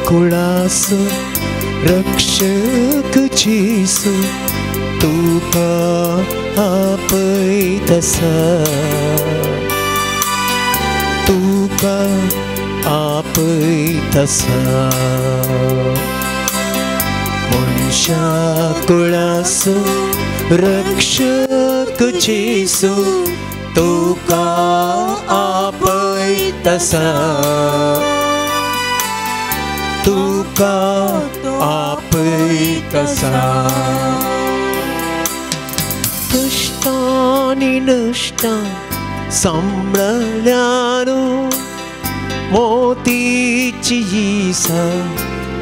कुळासो रक्षक जेजू तुका आपयतसा, तुका आपयतसा। मनशा कुळासो रक्षक जेजू तुका आपयतसा, तुका आपयतसा। कश्टांनी नश्टां सांबळ्यानो मोतीची इसा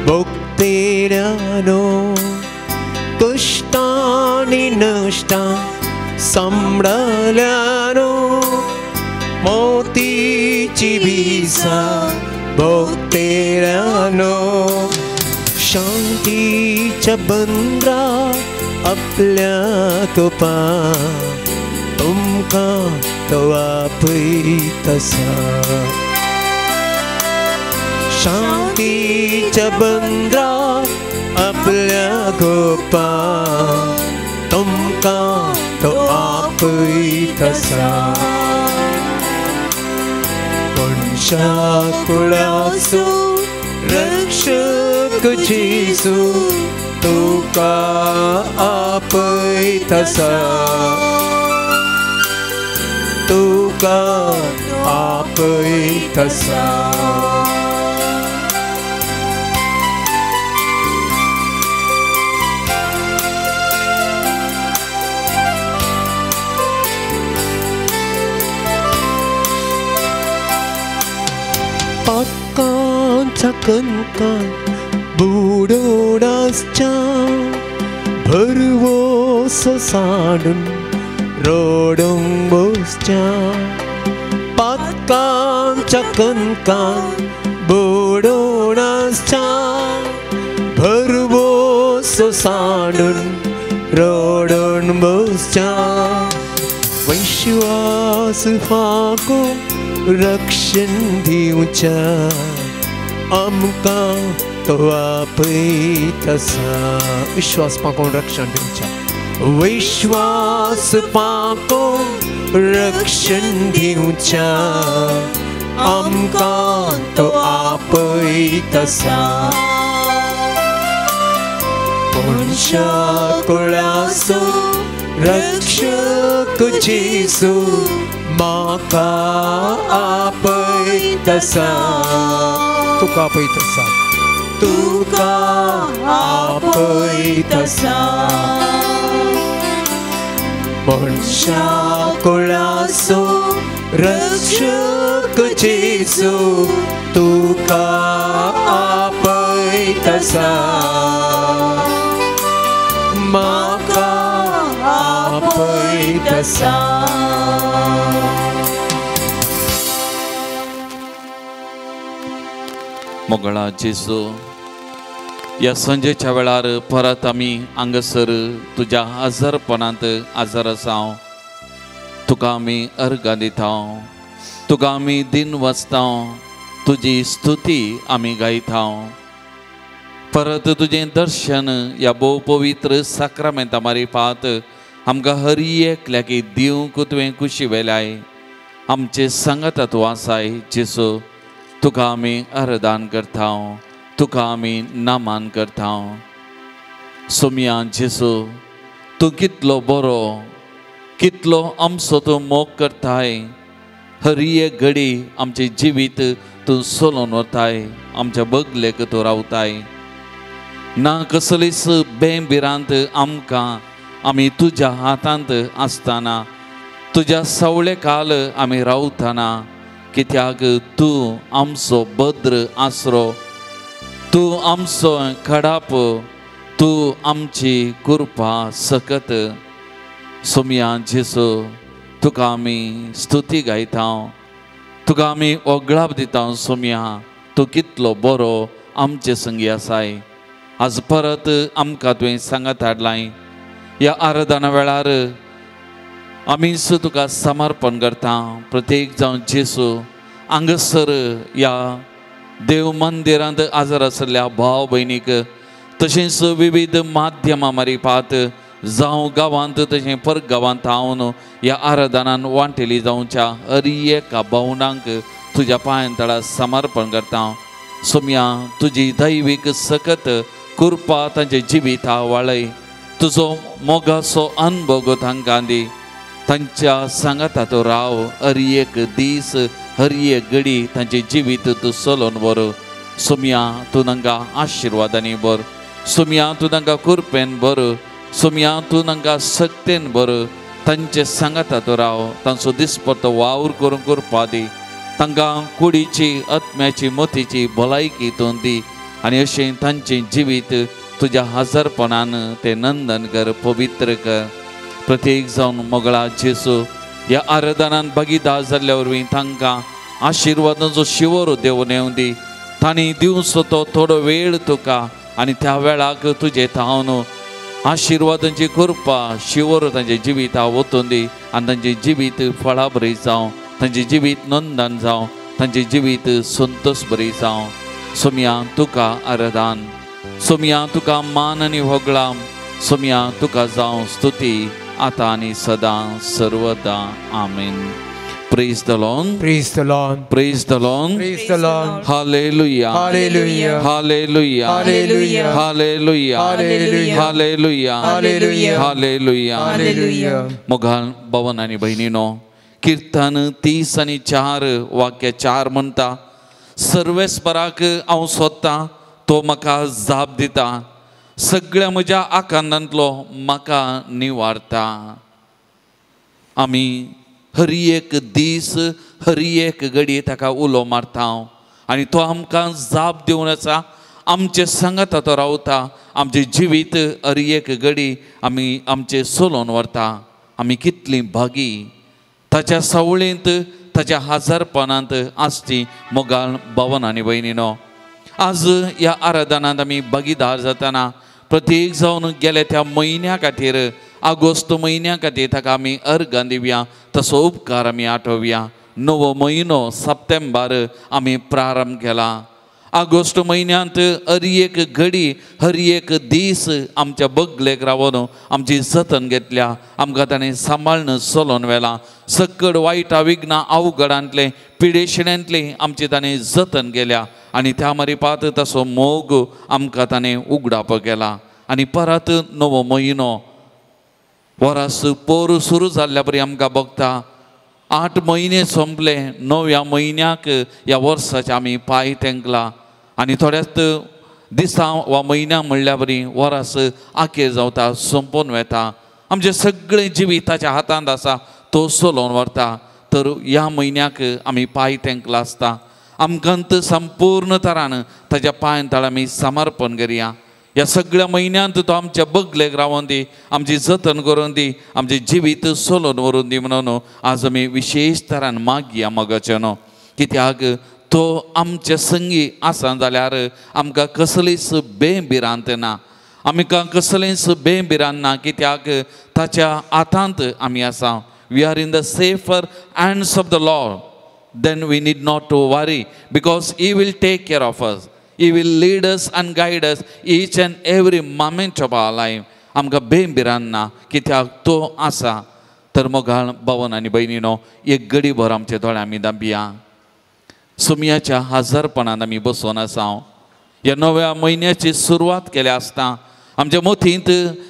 भोगतेल्यानो, कश्टांनी नश्टां सांबळ्यानो मोतीची विसा भोगतेल्यानो। शांतीच्या बंद्रा आपल्या कृपा तुमकां तो आपयतसा, शांतीच्या बंद्रा आपल्या कृपा तुमकां तो आपयतसा। मनशा कुळासो रक्षक जेजू तुका आपयतसा, तुका आपयतसा। पातकांच्या कणकां बुडोवन आसच्या भरवंसो सांडून रडूंक बसच्या, पातकांच्या कणकां बुडोवन आसच्या भरवंसो सांडून रडून बसच्या। विश्वास फाको रक्षण दिवच्या आमकां तो आपयतसा, विश्वास पाकोवन रक्षण दिवच्या, विश्वास पाकोवन रक्षण दिवच्या आमकां तो आपयतसा। मनशा कुळासो रक्षक जेजू म्हाका आपयतसा, तुका आपयतसा, तुका आपयतसा। मनशा कुळासो रक्षक जेजू तुका आपयतसा, म्हाका आपयतसा। मोगळा जेजू, ह्या संजेच्या वेळार परत आमी हांगासर तुज्या हजरपणांत हजर आसा। तुका आमी अर्गां दिता, तुका आमी दिन वाचता, तुजी स्तुती आमी गायता। परत तुजें दर्शन ह्या भोव पवित्र साक्रामेंता मारिफात आमकां हर एकल्याक दिवंक तुवें खुशी वेलाय। आमचे सांगाता तूं आसाय जेजू, तुका आमी अर्दान करता, तुका आमी नामान करता। सोमया जेजू, तूं कितलो बरो, कितलो आमचो तूं मोग करताय। हर एक घडी आमचें जिवीत तूं चलोवन वताय, आमच्या बगलेक तूं रावताय। ना कसलीच बेभिरांत आमकां, आमी तुज्या हातांत आसतना, तुज्या सावळे काल आमी रावतना, कित्याक तूं आमचो भद्र आसरो, तूं आमचो खडाप, तूं आमची कृपा सकत। सोमया जेजू, तुका आमी स्तुती गायता, तुका आमी ओगळाप दिता। सोमया, तूं कितलो बरो आमचे संगी आसाय। आज परत आमकां तुवें सांगात हाडलाय। ह्या आराधना वेळार आमीच तुका समर्पण करता। प्रत्येक जावन जेजू हांगासर ह्या देव मंदिरांत आजार आशिल्ल्या भाव भयणीक तशेंच विविध माध्यमां मारिपात जावं गांवांत तशें परगांवांत हांव ह्या आराधनान वांटेली जावच्या हर एका भावनांक तुज्या पांयां तळा समर्पण करता. सोम्या तुजी दैवीक सकत कृपा तांचे जिविता वाळय, तुजो मोगाचो अनुभव तांकां दी, तांच्या सांगाता तो राव, हर एक दीस हर एक घडी तांचें जिवीत तूं चलोवन व्हर. सोम्या तूं तांकां आशिर्वादांनी भर, सोम्या तूं तांकां कृपेन भर, सोम्या तूं तांकां सक्तेन भर, तांचे सांगाता तो राव, तांचो दिसपट्टो वावर करूंक कृपा दी, तांकां कुडीची आत्म्याची मतीची भलायकी तूं दी आनी अशें तांचें जिवीत तुज्या हजारपणान तें नंदन कर, पवित्र कर. प्रत्येक जावन मोगळा जेसू ह्या आराधनान भागीदार जाल्ल्या वरवीं तांकां आशिर्वादांचो शिंवर देवून येवं दी. तांणी दिवचो तो थोडो वेळ तुका आनी त्या वेळाक तुजे थावन आशिर्वादांची कृपा शिंवर तांचे जिविता वतून दी आनी तांचें जिवीत फळां बरी जावं, तांचें जिवीत नंदन जावं, तांचें जिवीत संतोश बरी जावं. सोम्या तुका आराधन, सोम्या तुका मान आनी होगळां, सोम्या तुका जावं स्तुती आतां आनी सदां सर्वदा. आमेन. Praise the Lord. Praise the Lord. Praise the Lord. Praise the Lord. Hallelujah. Hallelujah. Hallelujah. Hallelujah. Hallelujah. Hallelujah. Hallelujah. Hallelujah. Hallelujah. Hallelujah. मोगाळ भवन आनी भयणीनो, किर्तन 30:4 वाक्य 4 म्हणटा, सर्वेस्पराक हांव सोदतां तो म्हाका जाप दिता, सगळ्या म्हज्या आकांतांतलो म्हाका निवारता. आमी हर एक दीस हर एक घडये ताका उलो मारता आनी तो आमकां जाप दिवन आसा, आमचे सांगाता तो रावता, आमचें जिवीत हर एक घडी आमी आमचें चलोवन व्हरता. आमी कितलीं भागी ताच्या सावळेंत ताच्या हजारपणांत आसची मोगाळ भवन आनी भयणीनो. आज ह्या आराधनांत आमी भागीदार जातना प्रत्येक जावन गेले त्या म्हयन्या खातीर, आगोस्त म्हयन्या खातीर ताका आमी अर्गां दिवया, तसो उपकार आमी आठोवया. नवो म्हयनो सप्टेंबर आमी प्रारंभ केला. आगोस्ट म्हयन्यांत हर एक घडी हर एक दीस आमच्या बगलेक रावन आमची जतन घेतल्या, आमकां ताणें सांबाळून चलोवन व्हेलां. सकड वायटा विघ्नां अवघडांतलें पिडेशिण्यांतलें आमचें ताणें जतन केल्या आनी त्या मारिपात तसो मोग आमकां ताणें उगडाप केला. आनी परत नवो म्हयनो वरास पोर सुरू जाल्ल्या परी आमकां बगता. 8 म्हयने सोंपले, णव्या म्हयन्याक ह्या वर्साच्या आमी पांय तेंकला आनी थोड्याच दिसां वा म्हयन्या म्हणल्या बरी वरास आखेर जावता, सोंपोवन वेता. आमचें सगळें जिवीत ताच्या हातांत आसा, तो चलोवन व्हरता. तर ह्या म्हयन्याक आमी पांय तेंकला आसता, आमकां संपूर्ण तरान ताच्या पांयां तळा आमी समर्पण करया. ह्या सगळ्या म्हयन्यांत तो आमच्या बगलेक रावोन दी, आमची जतन करून दी, आमचें जिवीत चलोवन व्हरून दी म्हणून आज आमी विशेश तरान मागया मोगाचें न्हू, कित्याक तो आमचे संगी आसा जाल्यार आमकां कसलीच बेभिरांत ना, आमकां कसलेंच बेभिरांत ना, कित्याक ताच्या हातांत आमी आसा. We are in the safer hands of the Lord, then we need not to worry because he will take care of us. He will lead us and guide us each and every moment of our life. आमकां बेभिरांत ना, कित्याक तो आसा. तर मोगाळ भवन आनी भयणीनो, एक घडीभर आमचे दोळे आमी दांपया. सुमयाच्या हजारपणान आमी बसोन आसा. ह्या नव्या म्हयन्याची सुरवात केल्या आसता आमच्या मतींत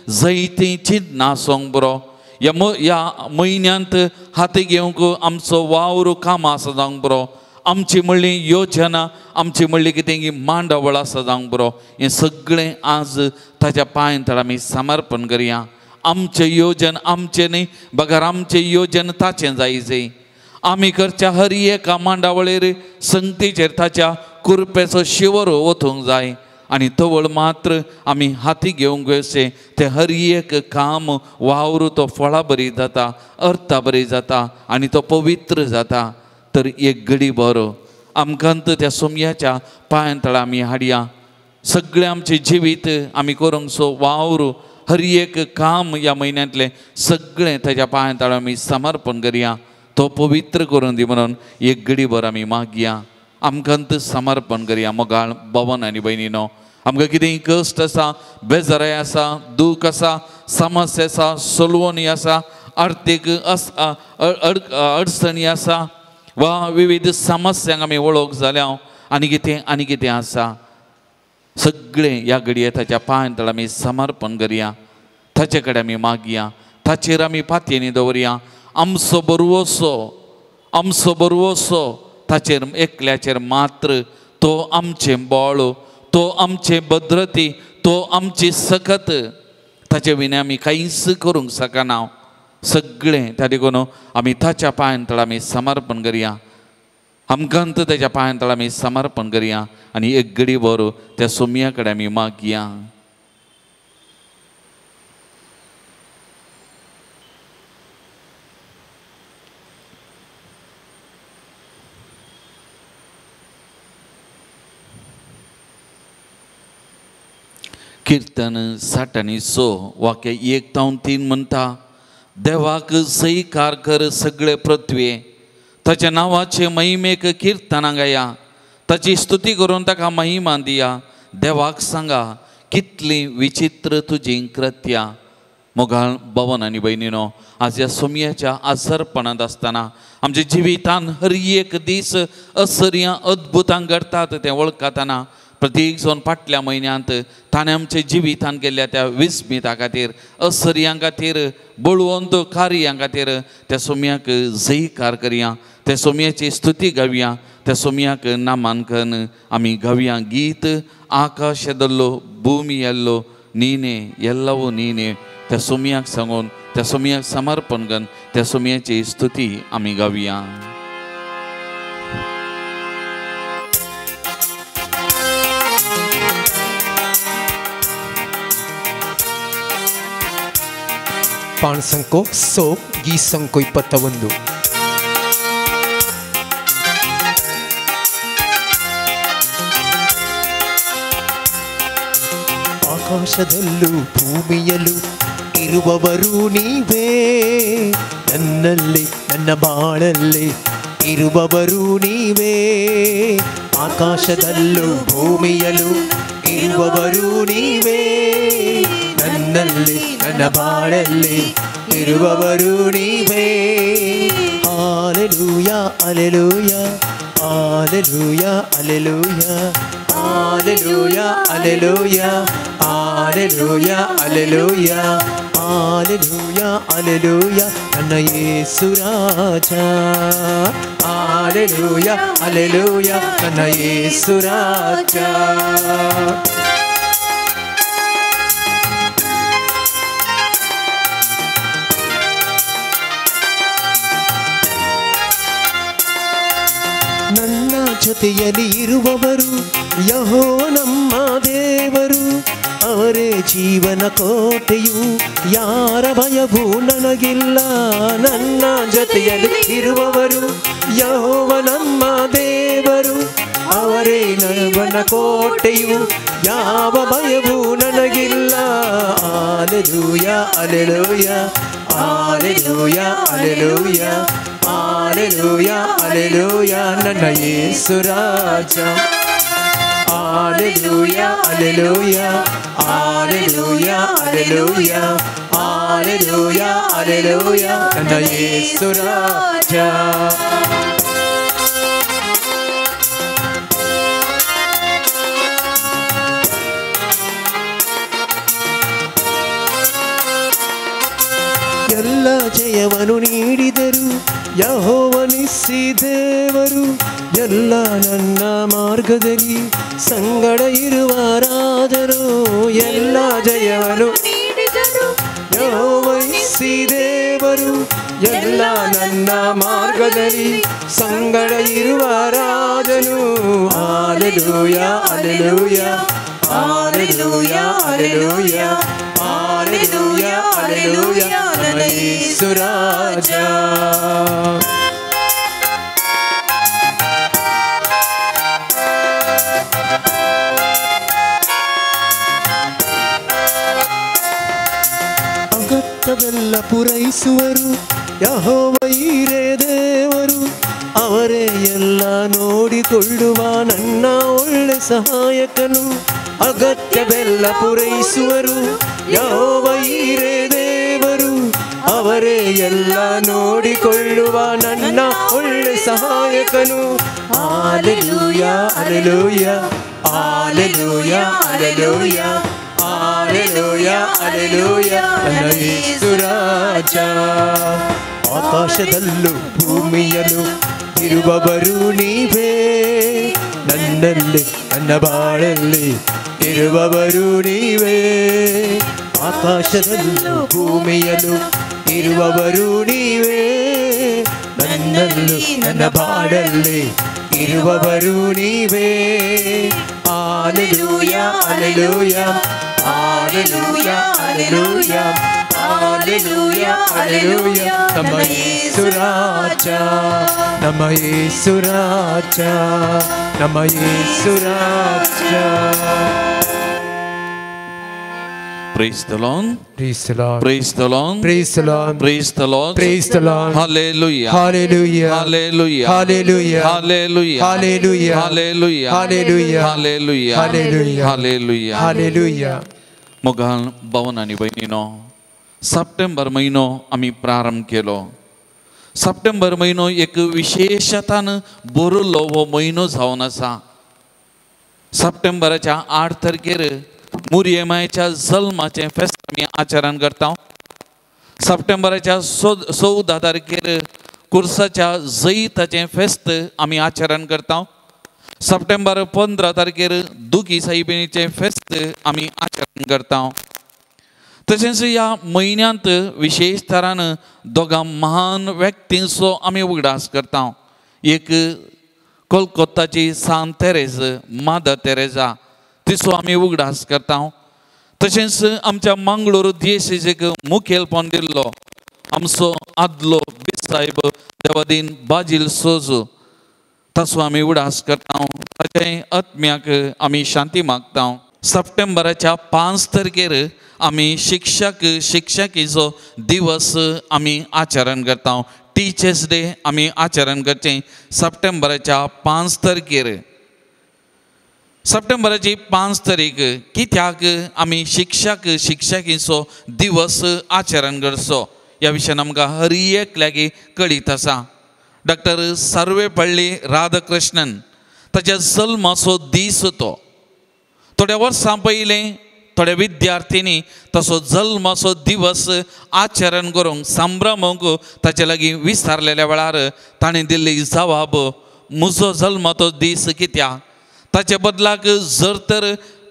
जैती चिंतना आसूंक बरो. ह्या म्हयन्यांत हाती घेवंक आमचो वावर कामां आसा जावंक बरो, आमची म्हणली योजना, आमची म्हणली कितें मांडावळ आसा जावंक बरो. हें सगळें आज ताच्या पांयां तळा आमी समर्पण करया. आमचें योजन आमचें न्ही, बगर आमचें योजन ताचें जायचे. आमी करच्या हर एका मांडावळेर संगतीचेर ताच्या कृपेचो शिंवर वतूंक जाय आनी तवळ मात्र आमी हाती घेवंक अशें तें हर एक काम वावर तो फळा बरी जाता, अर्था बरी जाता आनी तो पवित्र जाता. तर एक घडी बरो आमकां त्या सोमयाच्या पांयां तळा आमी हाडया. सगळें आमचें जिवीत आमी करूंक सो वावर हर एक काम ह्या म्हयन्यांतलें सगळें ताच्या पांयां तळा आमी समर्पण करया. तो पवित्र करून दी म्हणून एक घडीभर आमी मागया. आमकां समर्पण करया. मोगाळ भवन आनी भयणीनो, आमकां कितेंय कश्ट आसा, बेजाराय आसा, दूख आसा, समस्या आसा, सोलवणी आसा, आर्थीक अडचणी आसा वा विविध समस्यांक आमी वळख जाल्या आनी कितें आनी कितें आसा, सगळें ह्या घडये ताच्या पांयां तळ आमी समर्पण करया. ताचे कडेन आमी मागया, ताचेर आमी पातयेनी दवरया. आमचो बरवसो, आमचो बरवसो ताचेर एकल्याचेर मात्र. तो आमचें बळ, तो आमचें भद्रती, तो आमची सकत. ताचे विणे आमी कांयच करूंक शकना. सगळें त्या देखून आमी ताच्या पांयां तळ आमी समर्पण करया. आमकां ताच्या पांयां तळ आमी समर्पण करया आनी एक घडी भर त्या सोमया कडेन आमी मागया. किर्तन 60 आनी 6 वाक्य 1 तावन 3 म्हणटा, देवाक जयकार कर सगळे पृथ्वे, ताच्या नांवाचे महिमेक किर्तनां गाया, ताची स्तुती करून ताका महिमा दिया. देवाक सांगा कितली विचित्र तुजी कृत्या. मोगाळ भवन आनी भयणीनो, आज ह्या सोमयाच्या आसरपणांत आसतना आमच्या जिवितान हर एक दीस असर्यां अद्भुतां घडटात तें वळखताना प्रत्येक जावन फाटल्या म्हयन्यांत ताणें आमच्या जिवितान केल्ल्या त्या विस्मिता खातीर, असर्यां खातीर, बळवंत कार्यां खातीर त्या सोमयाक जयकार करया, त्या सोमयाची स्तुती गावया, त्या सोमयाक नामांकन आमी गावया गीत. आकाशदल्लो भूमियल्लो नीने ಎಲ್ಲವೂ ನೀನೆ. त्या सोमयाक सांगून, त्या सोमयाक समर्पण करून त्या सोमयाची स्तुती आमी गावया. ಪಾಣಸಂಕೋ ಸೋ ಗೀಸಂಕೋ 21. ಆಕಾಶದಲ್ಲೂ ಭೂಮಿಯಲ್ಲೂ ಇರುವವರು ನೀವೇ, ನನ್ನಲ್ಲಿ ನನ್ನ ಬಾಳಲ್ಲಿ ಇರುವವರು ನೀವೇ. ಆಕಾಶದಲ್ಲೂ ಭೂಮಿಯಲ್ಲೂ ಇರುವವರು ನೀವೇ, ನನ್ನಲ್ಲಿ ನನ್ನ ಬಾಳಲ್ಲಿ ಇರುವವರು ನೀವೇ. Hallelujah hallelujah hallelujah hallelujah hallelujah hallelujah hallelujah hallelujah hallelujah hallelujah ನನ್ನ ಯೇಸು ರಾಜ. ಹಾಲೆಲೂಯಾ ಅಲೆಲೂಯಾ ನನ್ನ ಯೇಸು ರಾಜ. ನನ್ನ ಜೊತೆಯಲ್ಲಿ ಇರುವವರು ಯೆಹೋವ ನಮ್ಮ ದೇವರು, ಅವರೇ ಜೀವನ ಕೋಟೆಯು, ಯಾರ ಭಯವೂ ನನಗಿಲ್ಲ. ನನ್ನ ಜೊತೆಯಲ್ಲಿ ಇರುವವರು ಯೆಹೋವ ನಮ್ಮ ದೇವರು, ಅವರೇ ಜೀವನ ಕೋಟೆಯು, ಯಾವ ಭಯವೂ ನನಗಿಲ್ಲ. Hallelujah hallelujah hallelujah hallelujah hallelujah hallelujah ನನ್ನ ಯೇಸು ರಾಜ. Hallelujah hallelujah hallelujah hallelujah hallelujah hallelujah ನನ್ನ ಯೇಸು ರಾಜ. ಎಲ್ಲ ಜಯವನ್ನು ನೀಡಿದರು ಯೆಹೋವನಿಸಿ ದೇವರು, ಎಲ್ಲ ನನ್ನ ಮಾರ್ಗದಲ್ಲಿ ಸಂಗಡ ಇರುವ ರಾಜರು. ಎಲ್ಲ ಜಯವನ್ನು ನೀಡಿದರು ಯೆಹೋವನಿಸಿ ದೇವರು, ಎಲ್ಲ ನನ್ನ ಮಾರ್ಗದಲ್ಲಿ ಸಂಗಡ ಇರುವ ರಾಜನು. Hallelujah hallelujah hallelujah hallelujah hallelujah hallelujah ನನ್ನ ಯೇಸು ರಾಜ. ಅಗತ್ಯವೆಲ್ಲ ಪೂರೈಸುವರು ಯೆಹೋವ ಈರೇ ದೇವರು, ಅವರೇ ಎಲ್ಲ ನೋಡಿಕೊಳ್ಳುವ ನನ್ನ ಒಳ್ಳೆ ಸಹಾಯಕನು. ಅಗತ್ಯವೆಲ್ಲ ಪೂರೈಸುವರು ಯೆಹೋವ ಈರೇ ದೇವರು. ಅವರೇ ಎಲ್ಲ ನೋಡಿಕೊಳ್ಳುವ ನನ್ನ ಒಳ್ಳೆ ಸಹಾಯಕನು. Hallelujah, hallelujah, hallelujah, hallelujah, hallelujah, hallelujah, ನನ್ನ ಯೇಸು ರಾಜ. ಆಕಾಶದಲ್ಲೂ ಭೂಮಿಯಲ್ಲೂ ಇರುವವರು ನೀವೇ, ನನ್ನಲ್ಲಿ ನನ್ನ ಬಾಳಲ್ಲಿ ಇರುವವರು ನೀವೇ. ಆಕಾಶದಲ್ಲೂ ಭೂಮಿಯಲ್ಲೂ ಇರುವವರು ನೀವೇ, ನನ್ನಲ್ಲೂ ನನ್ನ ಬಾಳಲ್ಲಿ ಇರುವವರು ನೀವೇ. Hallelujah, hallelujah, hallelujah, hallelujah, hallelujah, hallelujah, ನಮ್ಮ ಯೇಸು ರಾಜ, ನಮ್ಮ ಯೇಸು ರಾಜ, ನಮ್ಮ ಯೇಸು ರಾಜ. Praise the Lord. Praise the Lord. Praise the Lord. Praise the Lord. Praise the Lord. Praise the Lord. Hallelujah. Hallelujah. Hallelujah. Hallelujah. Hallelujah. Hallelujah. Hallelujah. Hallelujah. Hallelujah. Hallelujah. Hallelujah. Hallelujah. मोगाल भवन आनी भयणीनो, सप्टेंबर म्हयनो आमी प्रारंभ केलो. सप्टेंबर म्हयनो एक विशेशतान बरयल्लो हो म्हयनो जावन आसा. सप्टेंबराच्या 8 तारखेर मुरयेमायच्या जल्माचें फेस्त आमी आचरण करता. सप्टेंबराच्या 14 तारखेर कुर्साच्या जैताचें फेस्त आमी आचरण करता. सप्टेंबर 15 तारखेर दुखी साहिबिणीचें फेस्त आमी आचरण करता. तशेंच ह्या म्हयन्यांत विशेश तरान दोगां महान व्यक्तींचो आमी उगडास करता. एक कोलकोत्ताची सांत तेरेज, मादर तेरेजा, तिचो आमी उगडास करता. तशेंच आमच्या मंगळूर देशेक मुखेलपण दिल्लो आमचो आदलो बिसायब देवादीन बाजील सोजो, ताचो आमी उगडास करता. ताचे आत्म्याक आमी शांती मागता. सप्टेंबराच्या 5 तारखेर आमी शिक्षक शिक्षकीचो दिवस आमी आचरण करता. टिचर्स डे आमी आचरण करचें सप्टेंबराच्या 5 तारखेर. सप्टेंबराची 5 तारीख कित्याक आमी शिक्षक शिक्षकीचो दिवस आचरण करचो ह्या विशयान आमकां हर एकल्याक कळीत आसा. डॉक्टर सर्वेपल्ली राधाकृष्णन ताच्या जल्माचो दीस तो. थोड्या वर्सां पयलीं थोड्या विद्यार्थ्यांनी तसो जल्माचो दिवस आचरण करूंक संभ्रमूंक ताचे लागीं विचारलेल्या वेळार ताणें दिल्ली जवाब, म्हजो जल्माचो दीस कित्याक, ताचे बदलाक जर तर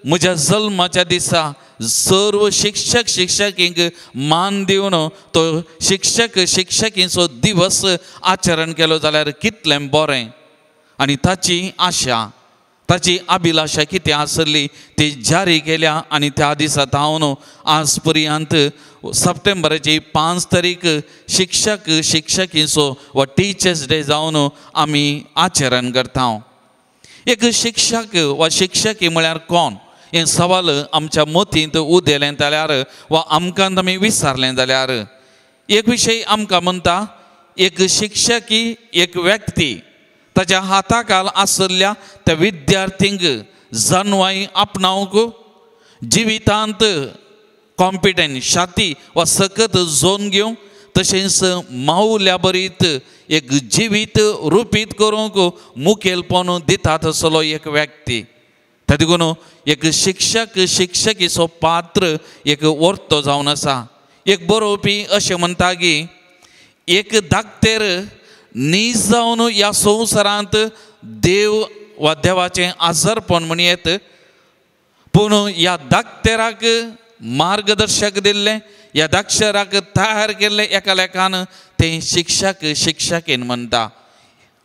म्हज्या जल्माच्या दिसा सर्व शिक्षक शिक्षकींक मान दिवन तो शिक्षक शिक्षकींचो दिवस आचरण केलो जाल्यार कितलें बरें. आनी ताची आशा, ताची अभिलाशा कितें आसली ती जारी केल्या. आनी त्या दिसा थावन आज पर्यंत सप्टेंबराची 5 तारीख शिक्षक शिक्षकींचो वा टिचर्स डे जावन आमी आचरण करता. एक शिक्षक वा शिक्षकी म्हळ्यार कोण हें सवाल आमच्या मतींत उदेलें जाल्यार वा आमकां आमी विचारलें जाल्यार एक विशय आमकां म्हणटा, एक शिक्षकी एक व्यक्ती ताच्या हाताखाल आशिल्ल्या त्या विद्यार्थींक जाणवाय आपणावंक, जिवितांत कॉम्पिटंट शाती वा सकत जोन घेवंक, तशेंच मावल्या बरीत एक जिवीत रुपीत करूंक मुखेलपण दिता तसलो एक व्यक्ती. त्या देखून एक शिक्षक शिक्षकीचो पात्र एक वर्तो जावन आसा. एक बरोवपी अशें म्हणटा की एक धाकटेर नीज जावन ह्या संवसारांत देव वा देवाचें आजारपण म्हण येत, पूण ह्या धाकटेराक मार्गदर्शक दिल्लें, ह्या धाक्षराक तयार केल्लें एका लेखान तें शिक्षक शिक्षकीन म्हणटा.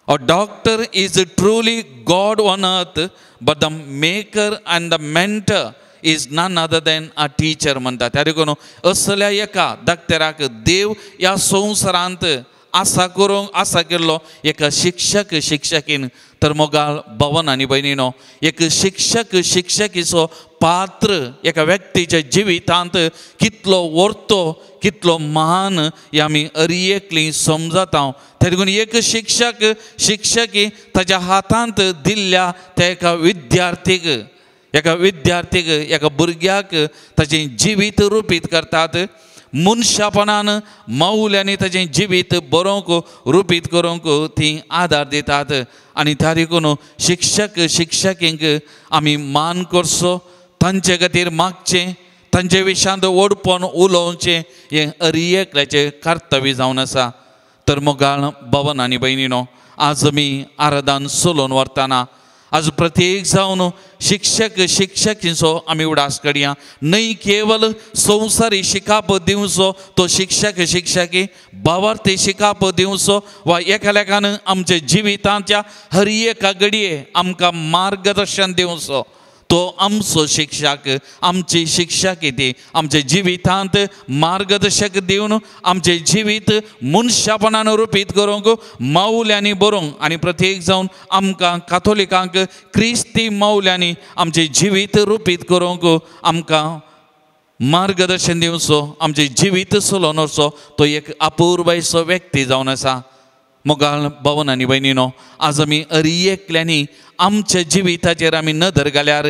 A doctor is truly God on earth, but the maker and the mentor is none other than a teacher म्हणटा. त्या देखून असल्या एका धाकटेराक देव ह्या संवसारांत आसा करूंक आसा केल्लो एका शिक्षक शिक्षकीन तर मोगाळ भवन आनी भयणीनो, एक शिक्षक शिक्षकीचो पात्र एका व्यक्तीच्या जिवितांत कितलो वर्तो कितलो महान हे आमी अरिएकली समजता. ते देखून एक शिक्षक शिक्षकी ताच्या हातांत दिल्ल्या त्या एका विद्यार्थीक एका भुरग्याक ताचें जिवीत रुपीत करतात. मनशापणान मौल्यांनी ताचें जिवीत बरोवंक रुपीत करूंक ती आदार दितात. आनी त्या देखून शिक्षक शिक्षकींक आमी मान करचो, तांचे खातीर मागचें, तांचे विशांत व्हडपण उलोवचें हें अरिएकल्याचें कर्तव्य जावन आसा. तर मोगाळ भवन आनी भयणीनो, आज आमी आराधन चलोवन व्हरतना आज प्रत्येक जावन शिक्षक शिक्षकींचो आमी उडास करया. न्हय केवल संवसारी शिकाप दिवचो तो शिक्षक शिक्षकी भावार्थी शिकाप दिवचो वा एकालेकान आमच्या जिवितांच्या हर एका घडये आमकां मार्गदर्शन दिवचो तो आमचो शिक्षक, आमची शिक्षकी ती आमच्या जिवितांत मार्गदर्शक दिवन आमचें जिवीत मनशापणान रुपीत करूंक मावल्यांनी बरोवंक आनी प्रत्येक जावन आमकां काथोलिकांक क्रिस्ती मावल्यांनी आमचें जिवीत रुपीत करूंक आमकां मार्गदर्शन दिवचो, आमचें जिवीत चलोवन वचचो तो एक अपुरबायचो व्यक्ती जावन आसा. मोगाळ भवन आनी भयणीनो, आज आमी अरिएकल्यांनी आमच्या जिविताचेर आमी नदर घाल्यार,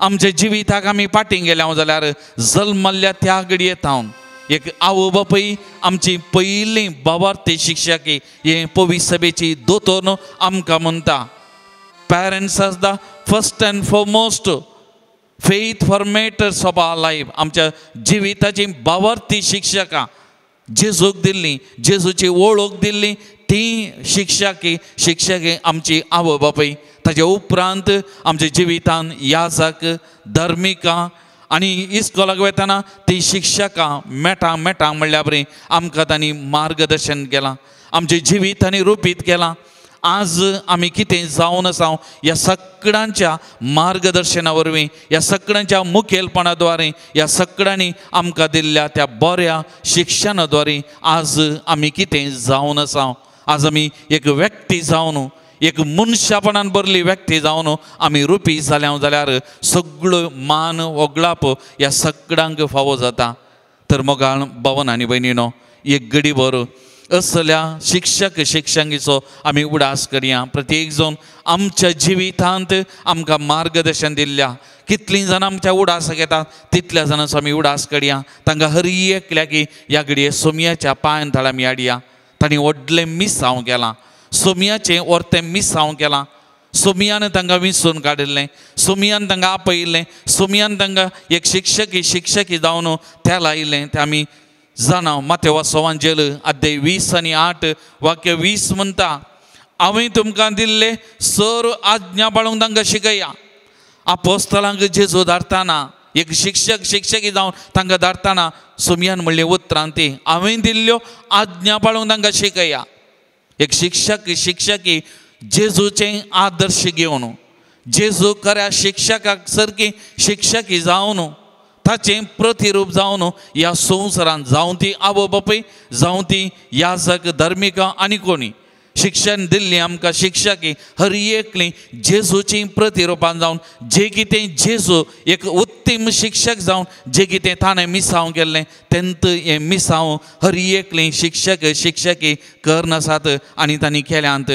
आमच्या जिविताक आमी फाटीं गेल्या जाल्यार जल्मल्ल्या त्या घडये थावन एक आवय बापूय आमची पयलीं भावार्थी शिक्षकी हे पवित्र सभेची दोतोर आमकां म्हणटा, parents are the first and foremost faith formators of our life. आमच्या जिविताची भावार्थी शिक्षकां जेजूक दिल्ली, जेजूची वळख दिल्ली ती शिक्षकी शिक्षकी आमची आवय बापूय. ताचे उपरांत आमच्या जिवितान याजक धर्मिकां आनी इस्कोलाक वतना ती शिक्षकां मेटां मेटां म्हणल्या बरी आमकां तांणी मार्गदर्शन केलां, आमचें जिवीत तांणी रुपीत केलां. आज आमी कितें जावन आसा ह्या सगळ्यांच्या मार्गदर्शना वरवीं, ह्या सगळ्यांच्या मुखेलपणा द्वारे, ह्या सगळ्यांनी आमकां दिल्ल्या त्या बऱ्या शिक्षणा द्वारे आज आमी कितें जावन आसा. आज आमी एक व्यक्ती जावन, एक मनशापणान भरली व्यक्ती जावन आमी रुपी जाल्या जाल्यार सगळो मान वगळाप ह्या सगळ्यांक फावो जाता. तर मोगाळ भवन आनी भयणीनो, एक घडीभर असल्या शिक्षक शिक्षकीचो आमी उडास करया. प्रत्येक जावन आमच्या जिवितांत आमकां मार्गदर्शन दिल्ल्या कितलीं जाणां आमच्या उडासाक येतात तितल्या जाणांचो आमी उडास करया. तांकां हर एकल्याकी ह्या घडये सोमयाच्या पांयान थळ आमी हाडया. तांणी व्हडलें मिसांव केलां, सोमयाचें वर्तें मिसांव केलां. सोमयान तांकां विंचून काडिल्लें, सोमयान तांकां आपयिल्लें, सोमयान तांकां एक शिक्षकी शिक्षकी जावन त्या लायिल्लें. तें आमी जाणा. मातेवा सवांजेल अध्याय 20 आनी 8 वाक्य 20 म्हणटा, हांवें तुमकां दिल्ले सर आज्ञा पाळूंक तांकां शिकया. आपोस्तलांक जेजू धाडटाना एक शिक्षक शिक्षकी जावन तांकां धाडटाना सोमयान म्हणलें उतरां ती, हांवें दिल्ल्यो आज्ञा पाळूंक तांकां शिकया. एक शिक्षक शिक्षकी जेजूचें आदर्श घेवन, जेजू खऱ्या शिक्षकाक सारकी शिक्षकी जावन ताचें प्रतिरूप जावन ह्या संवसारांत जावं ती आवय बापूय, जावं ती याजक धर्मिकां आनी कोणी शिक्षण दिल्ली आमकां शिक्षकी हर एकली जेजूची प्रतिरुपां जावन जे कितें जेजू एक उत्तम शिक्षक जावन जे कितें ताणें मिसांव केल्लें तेंत हें मिसांव हर एकली शिक्षक शिक्षकी करनासात आनी तांणी केल्यांत.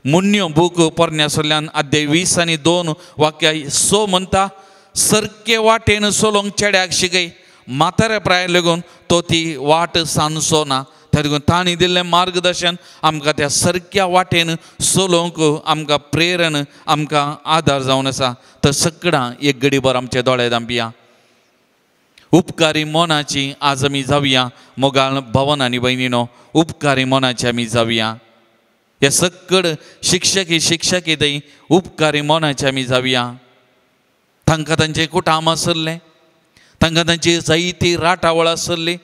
मुन्यो बूक पोरण्या सोल्ल्यान अध्याय 20 आनी 2 वाक्य 6 म्हणटा, सरके वाटेन चलोवंक चेड्याक शिकय, म्हाताऱ्या प्राय लागून तो ती वाट सांजचो ना. त्या देखून तांणी दिल्लें मार्गदर्शन आमकां त्या सरक्या वाटेन चलोवंक आमकां प्रेरण, आमकां आदार जावन आसा. तर सगळां एक घडीभर आमचे दोळे धांपया. उपकारी मनाची आज आमी जावया. मोगाळ भवन आनी भयणीनो, उपकारी मनाची आमी जावया. हे सगळ शिक्षकी शिक्षकी थंय उपकारी मनाची आमी जावया. तांकां तांचें कुटाम आसलें, तांकां तांची जायती राटावळ आसली,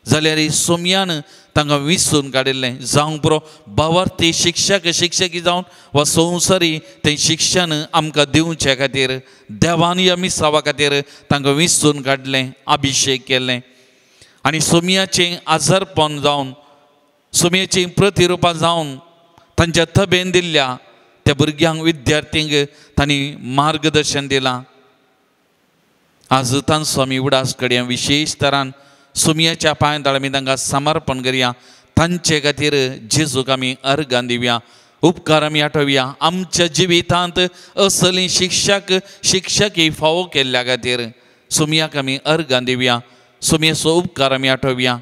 जाल्यार सोमयान तांकां विसून काडिल्लें. जावंक पुरो भावार्थी शिक्षक शिक्षकी जावन वा संवसारी तें शिक्षण आमकां दिवचे खातीर देवान ह्या मिसावा खातीर तांकां विसून काडलें, अभिशेक केलें आनी सोमयाचें आजारपण जावन सोमयाचीं प्रतिरुपां जावन तांच्या तबेन दिल्ल्या त्या भुरग्यांक विद्यार्थींक तांणी मार्गदर्शन दिलां. आज तांचो आमी उडास करया, विशेश तरान सुमयाच्या पांयां तळा आमी तांकां समर्पण करया. तांचे खातीर जेजूक आमी अर्गां दिवया, उपकार आमी आठोवया. आमच्या जिवितांत असली शिक्षक शिक्षकी फावो केल्ल्या खातीर सुमयाक आमी अर्गां दिवया, सुमयेचो उपकार आमी आठोवया.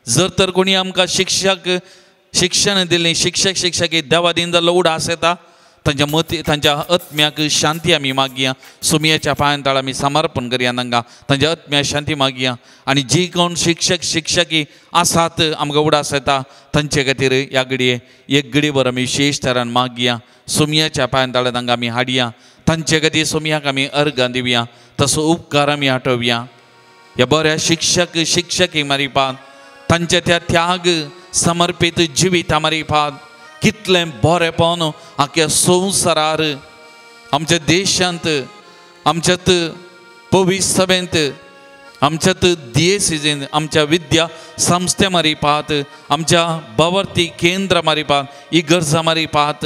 जर तर कोणी आमकां शिक्षक शिक्षण दिलें, शिक्षक शिक्षकी देवादीन जाल्लो उडास येता, तांच्या मती तांच्या आत्म्याक शांती आमी मागया. सुमयाच्या पांयां तळा आमी समर्पण करया तांकां, तांच्या आत्म्याक शांती मागया. आनी जी कोण शिक्षक शिक्षकी आसात आमकां उडास येता तांचे खातीर ह्या घडये एक घडीभर आमी विशेश तरान मागया. सुमयाच्या पांयां तळा तांकां आमी हाडया, तांचे खातीर सुमयाक आमी अर्गां दिवया, तसो उपकार आमी आठोवया. ह्या बऱ्या शिक्षक शिक्षकी मारिपात तांच्या त्या त्याग समर्पीत जिविता मारिपात कितलें बरेंपण आख्या संवसारार आमच्या देशांत, आमच्यात पवित्र सभेंत, आमच्यात दियेसीजेंत, आमच्या विद्या संस्थे मारिपात, आमच्या भावार्थी केंद्र मारिपात, इगर्जा मारिपात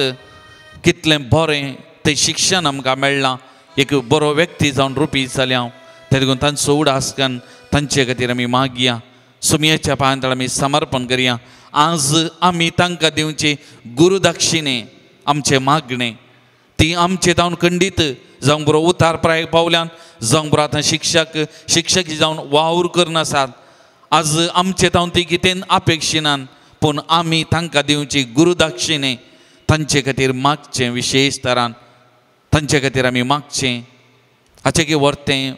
कितलें बरें तें शिक्षण आमकां मेळ्ळां. एक बरो व्यक्ती जावन रुपी जाल्या ते देखून तांचो उडास करून तांचे खातीर आमी मागया. सुमयेच्या पांयां तळा आमी समर्पण करया. आज आमी तांकां दिवची गुरुदक्षिणे आमचें मागणें ती आमचे जावन खंडीत जावंक बरो उतार प्राय पावल्यान, जावंक बरो आतां शिक्षक शिक्षक जावन वावर करून आसात. आज आमचे जावन ती कितें अपेक्षिनान, पूण आमी तांकां दिवची गुरुदक्षिणे तांचे खातीर मागचें, विशेश तरान तांचे खातीर आमी मागचें. हाचें की वर्तें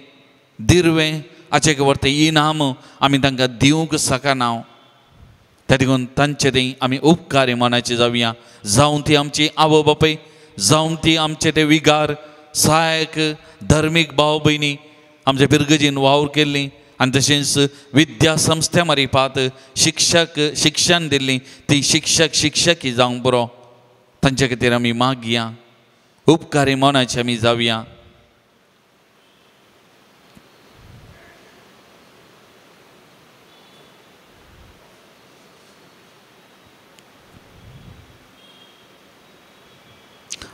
दिरवें, हाचें की वर्तें इनाम आमी तांकां दिवंक शकना. त्या देखून तांचे थंय आमी उपकारी मनाचे जावया. जावं ती आमची आवय बापूय, जावं ती आमचे ते विगार सहायक धर्मीक भाव भयणी आमच्या पिरगजीन वावर केल्ली आनी तशेंच विद्या संस्थे मारिपात शिक्षक शिक्षण दिल्ली ती शिक्षक शिक्षकी जावंक बरो तांचे खातीर आमी मागया, उपकारी मनाचे आमी जावया.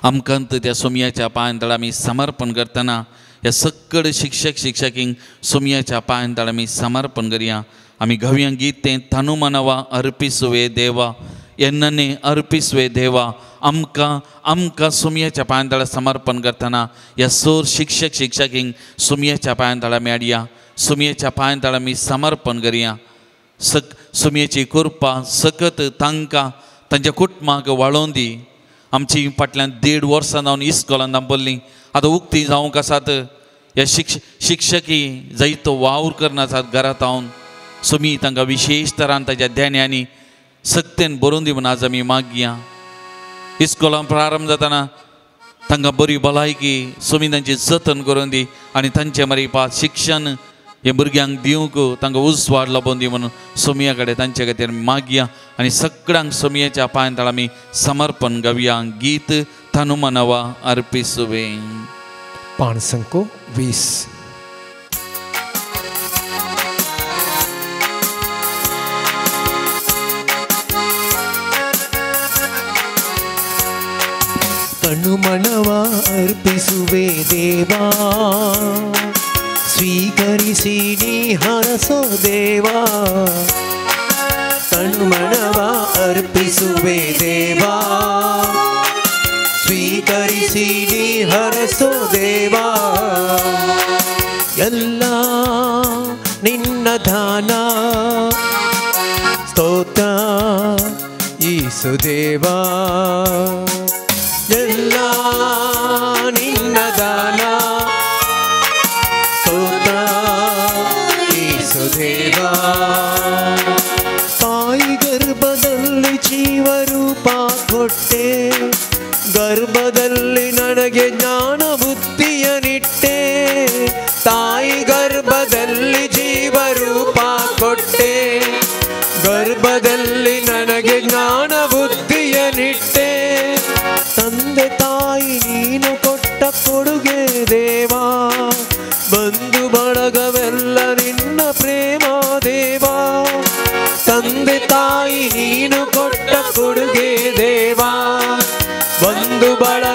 आमकां त्या सोमयाच्या पांयां तळा आमी समर्पण करतना ह्या सगळे शिक्षक शिक्षकींक सोमयाच्या पांयां तळा आमी समर्पण करया. आमी गावया गीत तें तनुमनवा अर्पिसुवे देवा, येन्नने अर्पिसुवे देवा. आमकां आमकां सोमयाच्या पांयां तळा समर्पण करतना ह्या सोर शिक्षक शिक्षकींक सोमयाच्या पांयां तळा आमी हाडया, सोमयाच्या पांयां तळा आमी समर्पण करया. सोमयेची कृपा सकत तांकां तांच्या कुटुंबाक वाळोवन दी. आमची फाटल्यान 1.5 वर्सां जावन इस्कोलान दांपल्लीं आतां उक्ती जावंक आसात. ह्या शिक्षकी जायतो वावर करना आसात घरांत हांव सोमी तांकां विशेश तरान ताच्या देण्यांनी सक्तेन बरोवन दी म्हूण आज आमी मागया. इस्कोलान प्रारंभ जातना तांकां बरी भलायकी सोमी तांची जतन करून दी आनी तांचे मारिपात शिक्षण हे भुरग्यांक दिवंक तांकां उजवाड लाबोवन दी म्हणून सोमया कडेन तांचे खातीर मागया. आनी सगळ्यांक सोमयेच्या पांयां तळा आमी समर्पण गावया गीत तनुमनवा अर्पिसुवे. 520. तनुमनवा अर्पिसुवे देवा, ಸ್ವೀಕರಿಸಿ ನೀ ಹರಸೋ ದೇವಾ. ತನುಮನವ ಅರ್ಪಿಸುವೆ ದೇವಾ, ಸ್ವೀಕರಿಸಿ ನೀ ಹರಸೋ ದೇವಾ. ಎಲ್ಲ ನಿನ್ನ ದಾನ ಸ್ತೋತ್ರ ಯೇಸು ದೇವಾ, ಎಲ್ಲ ನಿನ್ನ ದಾನ ದೇವಾ. ತಾಯಿ ಗರ್ಭದಲ್ಲಿ ಜೀವರೂಪ ಕೊಟ್ಟೆ, ಗರ್ಭದಲ್ಲಿ ನನಗೆ ಜ್ಞಾನ ಬುದ್ಧಿಯ ನಿಟ್ಟೆ. ತಾಯಿ ಗರ್ಭದಲ್ಲಿ ಜೀವರೂಪ ಕೊಟ್ಟೆ, ಗರ್ಭದಲ್ಲಿ ನನಗೆ ಜ್ಞಾನ ಬುದ್ಧಿಯ ನಿಟ್ಟೆ. ತಂದೆ ತಾಯಿ ನೀನು ಕೊಟ್ಟ ಕೊಡುಗೆ ದೇವಾ, ಬಂಧು ಬಳಗವೆಲ್ಲ ನಿನ್ನ ಪ್ರೇಮ ದೇವಾ. ತಂದೆ ತಾಯಿ ನೀನು ಕೊಟ್ಟ ಕೊಡುಗೆ ದೇವಾ, ಬಂಧು ಬಳಗ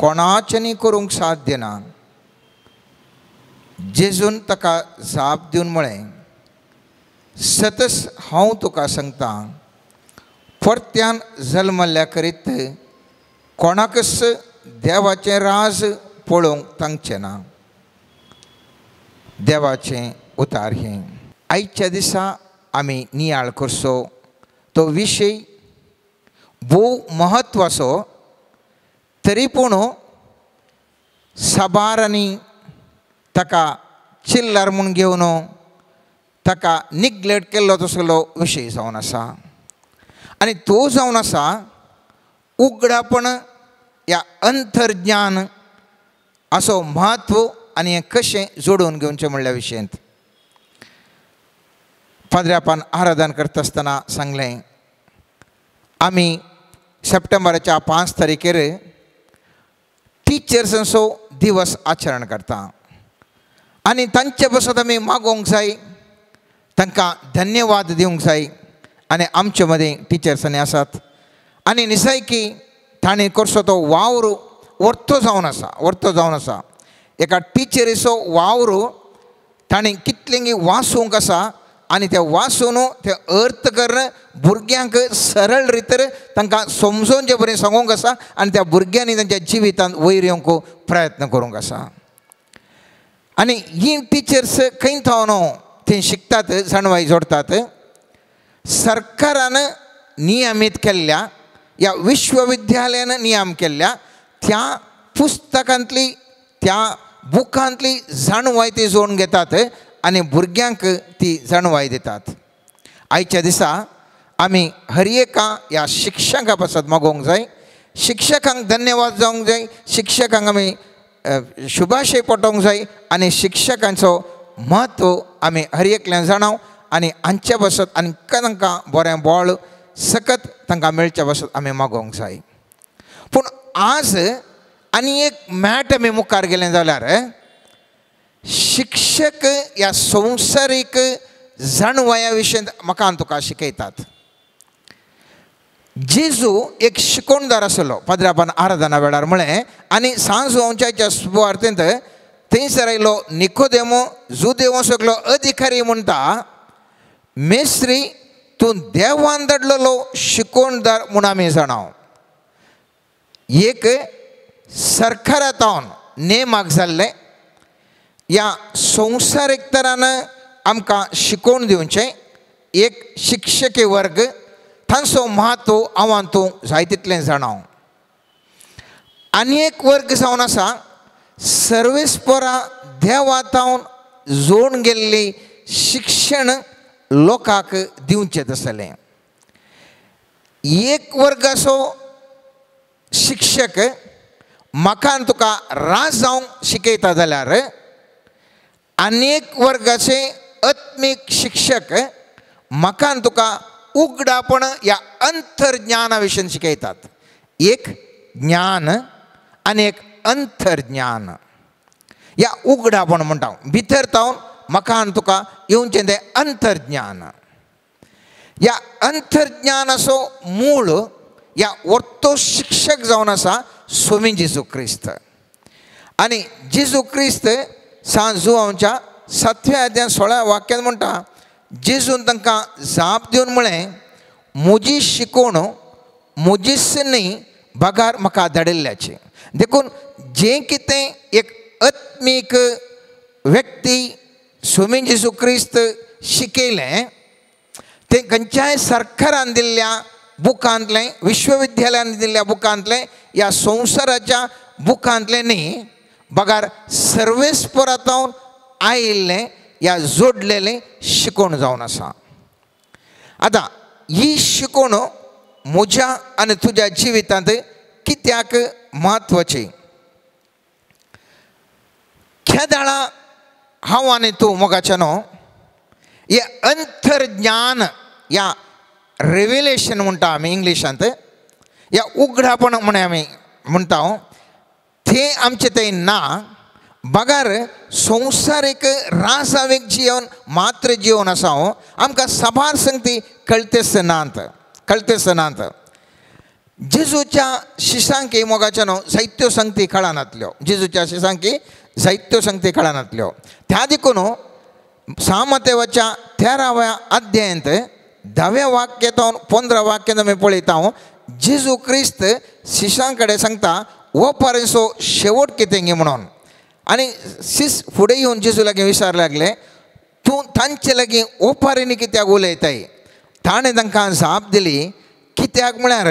कोणाच्यानी करूंक साध्य ना. जेजून ताका जाप दिवन म्हळें, सतस हांव तुका सांगता, परत्यान जल्मल्ल्या करीत कोणाकच देवाचें राज पळोवंक तांचें ना. देवाचें उतार हें. आयच्या दिसा आमी नियाळ करचो तो विशय भोव म्हत्वाचो, तरी पूण साबारांनी ताका चिल्लर म्हूण घेवन ताका निग्लेक्ट केल्लो तसलो विशय जावन आसा. आनी तो जावन आसा उगडापण या अंतर्ज्ञान असो म्हत्व आनी हें कशें जोडून घेवचें म्हणल्या विशयांत पाद्र्यापान आराधन करता आसतना सांगलें, आमी सप्टेंबराच्या 5 तारखेर टिचर्सांचो दिवस आचरण करता आनी तांचे पासत आमी मागोवंक जाय, तांकां धन्यवाद दिवंक जाय. आनी आमचे मदीं टिचर्सांनी आसात आनी निसायकी तांणी करचो तो वावर वर्तो जावन आसा, वर्तो जावन आसा. एका टिचरीचो वावर तांणी कितलेंगी वाचूंक आसा आनी ते वाचून ते अर्थ करून भुरग्यांक सरळ रितर तांकां समजोवचे बरें सांगूंक आसा आनी त्या भुरग्यांनी तांच्या जिवितांत वयर येवंक प्रयत्न करूंक आसा. आनी ही टिचर्स खंय थावन थंय शिकतात, जाणवाय जोडटात. सरकारान नियमीत केल्ल्या या विश्वविद्यालयान नियम केल्ल्या त्या पुस्तकांतली त्या बुकांतली जाणवाय ती जोडून घेतात आनी भुरग्यांक ती जाणवाय दितात. आयच्या दिसा आमी हर एका ह्या शिक्षकां पासत मागोवंक जाय, शिक्षकांक धन्यवाद जावंक जाय, शिक्षकांक आमी शुभाशय पटोवंक जाय आनी शिक्षकांचो म्हत्व आमी हर एकल्यान जाणाव आनी हांचे पासत आनी तांकां बरें बळ सकत तांकां मेळचे पासत आमी मागोवंक जाय. पूण आज आनी एक मॅट आमी मुखार गेले जाल्यार शिक्षक ह्या संवसारीक जाणवाया विशयांत म्हाका आनी तुका शिकयतात. जेजू एक शिकोणदार आसलो, पाद्रापान आराधना वेळार म्हळें आनी सांज आमच्या सुवार्थेंत थंयसर आयलो निकोदेमो जुदेवो सगलो अधिकारी म्हणटा, मेस्त्री तूं देवान धाडलेलो शिकोणदार म्हूण आमी जाणाव. एक सरकारा तावन नेमाक जाल्लें ह्या संवसारीक तरान आमकां शिकोवन दिवचें एक शिक्षकी वर्ग तांचो म्हत्व हांव तूं जाय तितलें जाणाव. आनी एक वर्ग जावन आसा सर्वेस्परा देवा तावन जोडून गेल्ली शिक्षण लोकांक दिवचें तसलें. एक वर्गाचो शिक्षक म्हाका आनी तुका राज जावंक शिकयता जाल्यार आनी एक वर्गाचे आत्मीक शिक्षक म्हाका आनी तुका उगडापण ह्या अंतर्ज्ञाना विशीं शिकयतात. एक ज्ञान आनी एक अंतर्ज्ञान ह्या उगडापण म्हणटा भितर तावन म्हाका आनी तुका येवचें तें अंतर्ज्ञान. ह्या अंतर्ज्ञानाचो मूळ ह्या वर्तो शिक्षक जावन आसा स्वामी जेजू क्रिस्त. आनी जेजू क्रिस्त सांज जुवांच्या 7व्या अध्याय 16 वाक्यान म्हणटा, जेजून तांकां जाप दिवन म्हळें, म्हजी शिकोवण म्हजीच न्ही बगार म्हाका धाडिल्ल्याची. देखून जें कितें एक आत्मीक व्यक्ती स्वामी जेजू क्रिस्त शिकयलें तें खंयच्याय सरकारान दिल्ल्या बुकांतलें, विश्वविद्यालयान दिल्ल्या बुकांतलें ह्या संवसाराच्या बुकांतलें न्ही, बगार सर्वेस्परांत आयिल्लें ह्या जोडलेलें शिकोवण जावन आसा. आतां ही शिकोवण म्हज्या आनी तुज्या जिवितांत कित्याक म्हत्वाची? केदाळा हांव आनी तूं मोगाचें न्हू हें अंतर्ज्ञान ह्या रेविलेशन म्हणटा आमी इंग्लिशांत, ह्या उगडापण म्हण आमी म्हणटा तें आमचें थंय ना. बगार संवसारीक राजावीक जिवन मात्र जिवन आसा आमकां साबार संगती कळतेच नात, कळतेच नात. जेजूच्या शिसांकी मोगाच्या न्हू जायत्यो संगती कळनातल्यो, जेजूच्या शिसांकी जायत्यो संगती कळनातल्यो. त्या देखून सामतेवाच्या 13व्या अध्यायांत 10व्या वाक्यांत 15 वाक्यांत आमी पळयता जेजू क्रिस्त शिशां कडेन सांगता ओपारीचो शेवट कितें गे म्हणून. आनी शिस फुडें येवन जेजू लागीं विचार लागले तूं तांचे लागीं ओपारींनी कित्याक उलयताय. ताणें तांकां जाप दिली कित्याक म्हळ्यार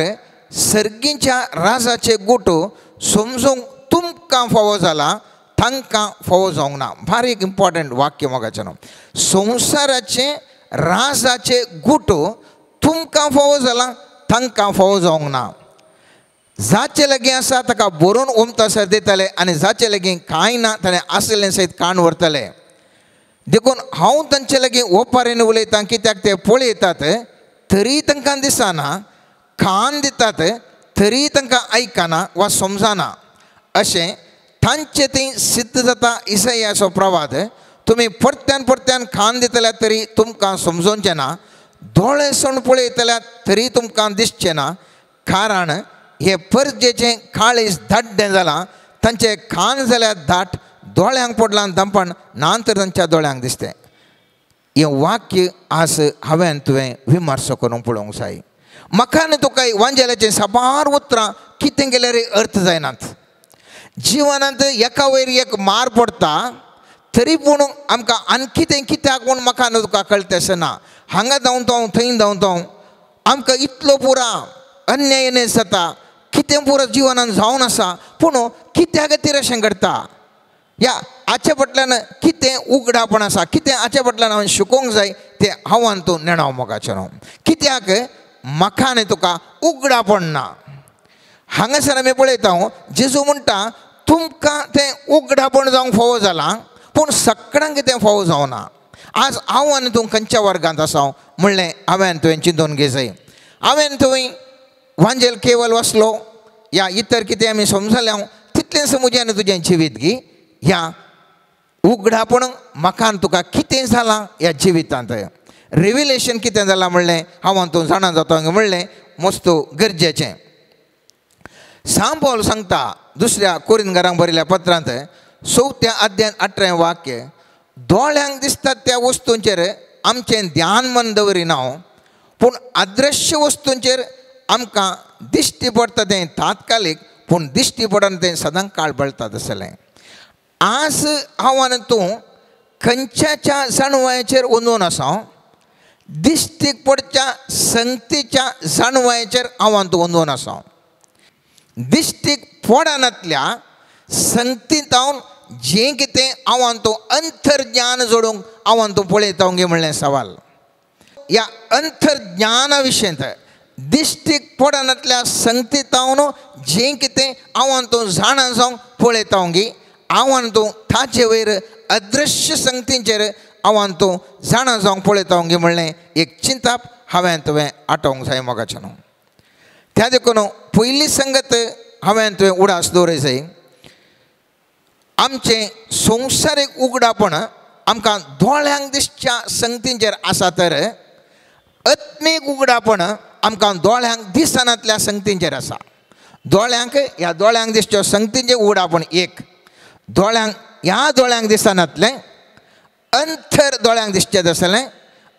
सर्गीच्या राजाचे गुट समजूंक तुमकां फावो जाला, तांकां फावो जावंक ना. बारीक इम्पॉर्टंट वाक्य मोगाचें न्हू, संवसाराचे राजाचे गुट तुमकां फावो जाला, तांकां फावो जावंक ना. जाचे लागीं आसा ताका बरोवन ओमतासर दितले आनी जाचे लागीं कांय ना ताणें आसलें सयत काण व्हरतले. देखून हांव तांचे लागीं ओपारीन उलयतां कित्याक ते पळयतात तरी तांकां दिसना, कान दितात तरी तांकां आयकना वा समजना. अशें तांचे थंय सिद्ध जाता इसायाचो प्रवाद, तुमी परत्यान परत्यान कान दितले तरी तुमकां समजोवचें ना, दोळे सण पळयतले तरी तुमकां दिसचें ना, कारण हे परजेचें काळीज धाड्डें जालां, तांचें कान जाल्यार दाट, दोळ्यांक पडलां दंपण ना तर तांच्या दोळ्यांक दिसतें. हें वाक्य आज हांवें तुवें विमर्सो करूंक पळोवंक जाय. म्हाका आनी तुका वांजेलाचें साबार उतरां कितें केल्यार अर्थ जायनात. जिवनांत एका वयर एक मार पडटा तरी पूण आमकां आनी कितें कित्याक म्हूण म्हाका आनी तुका कळटा अशें ना. हांगा धांवता थंय धांवता आमकां इतलो पुरा अन्याय जाता, कितें पुरो जिवनान जावन आसा, पूण कित्या खातीर अशें घडटा, ह्या हाचे फाटल्यान कितें उगडापण आसा, कितें हाचे फाटल्यान हांवें शिकोवंक जाय तें हांव आनी तूं नेणाव मोगाचें न्हू. कित्याक म्हाका आनी तुका उगडापण ना. हांगासर आमी पळयता जेजू म्हणटा तुमकां तें उगडापण जावंक फावो जालां पूण सगळ्यांक तें फावो जावना. आज हांव आनी तूं खंयच्या वर्गांत आसा म्हणलें हांवें तुवें चिंतून घे जाय. हांवें तुवें वांजेल केवल वाचलो या इतर कितें आमी समजले तितलेंच म्हजें आनी तुजें जिवीत गी ह्या उगडापण म्हाका आनी तुका कितें जालां ह्या जिवितांत रिविलेशन कितें जालां म्हणलें हांव आनी तूं जाणा जाता म्हणलें मस्त गरजेचें. सांग पावल सांगता दुसऱ्या कोरिंदकारांक बरयल्या पत्रांत 4व्या अध्यायांत 18वें वाक्य, दोळ्यांक दिसतात त्या वस्तूंचेर आमचें ध्यान मन दवरिना पूण अदृश्य वस्तूंचेर आमकां दिश्टी पडटा तें तात्कालीक पूण दिश्टी पडना तें सदां काळ बळटा तसलें. आज हांव आनी तूं खंयच्याच्या जाणवायेचेर अंदून आसा, दिश्टीक पडच्या संगतीच्या जाणवायेचेर हांव आनी तूं अंदून आसा. दिश्टीक पडनातल्या संगतींत जें कितें हांव आनी तूं अंतर्ज्ञान जोडूंक हांव आनी तूं पळयता गे म्हणलें सवाल. ह्या अंतर्ज्ञाना विशयांत दिश्टीक पडनातल्या संगतींत जें कितें हांव आनी तूं जाणा जावंक पळयता गे, हांव आनी तूं ताचे वयर अदृश्य संगतींचेर हांव आनी तूं जाणा जावंक पळयता गे म्हणलें एक चिंताप हांवें तुवें आटोवंक जाय मोगाचें न्हू. त्या देखून पयली संगत हांवें तुवें उडास दवरय जाय. आमचें संवसारीक उगडापण आमकां दोळ्यांक दिसच्या संगतींचेर आसा तर आत्मीक उगडापण आमकां दोळ्यांक दिसनातल्या संगतींचेर आसा. दोळ्यांक ह्या दोळ्यांक दिसच्यो संगतींचें उगडापण एक, दोळ्यांक ह्या दोळ्यांक दिसनातलें अंतर दोळ्यांक दिसचें आसलें,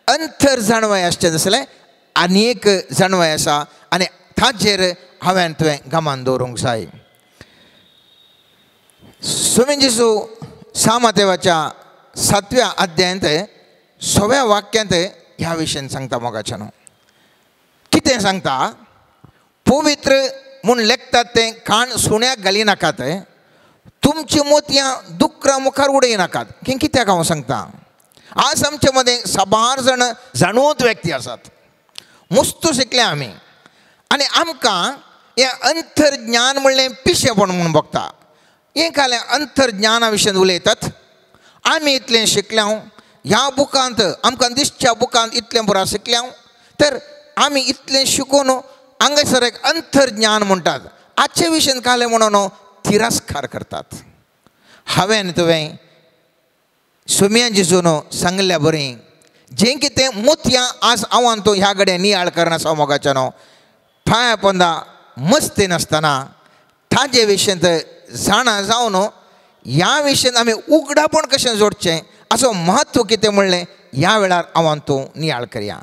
अंतर जाणवाय आसचें आसलें आनी एक जाणवाय आसा आनी ताचेर हांवें तुवें गमान दवरूंक जाय. स्वामी जेजू सामादेवाच्या 7व्या अध्यायांत 6व्या वाक्यांत ह्या विशयान सांगता मोगाचें न्हू. कितें सांगता, पवित्र म्हूण लेखतात तें खाण सुण्याक घाली नाकात, तुमची मोतयां दुकरा मुखार उडय नाकात. कित्याक हांव सांगता, आज आमचे मदें साबार जाण जाणवत व्यक्ती आसात, मस्त शिकले आमी आनी आमकां हें अंतर्ज्ञान म्हणलें पिशेपण म्हूण भोगता. हें कालें अंतर्ज्ञाना विशयान उलयतात, आमी इतलें शिकल्या ह्या बुकांत आमकां दिसच्या बुकांत इतलें पुरा शिकल्या तर आमी इतलें शिकून हांगासर एक अंतर्ज्ञान म्हणटात. आजचे विशयान कालें म्हणून तिरस्कार करतात. हांवें तुवें सुम्या जेजून सांगल्या बरी जें कितें मोतयां आज हांव आनी तूं ह्या कडेन नियाळ करना आसा मोगाच्या न्हू, पांया पोंदा मस्ती नासतना ताजे विशयांत जाणा जावन ह्या विशयांत आमी उगडापण कशें जोडचें असो म्हत्व कितें म्हणलें ह्या वेळार हांव तूं नियाळ करया.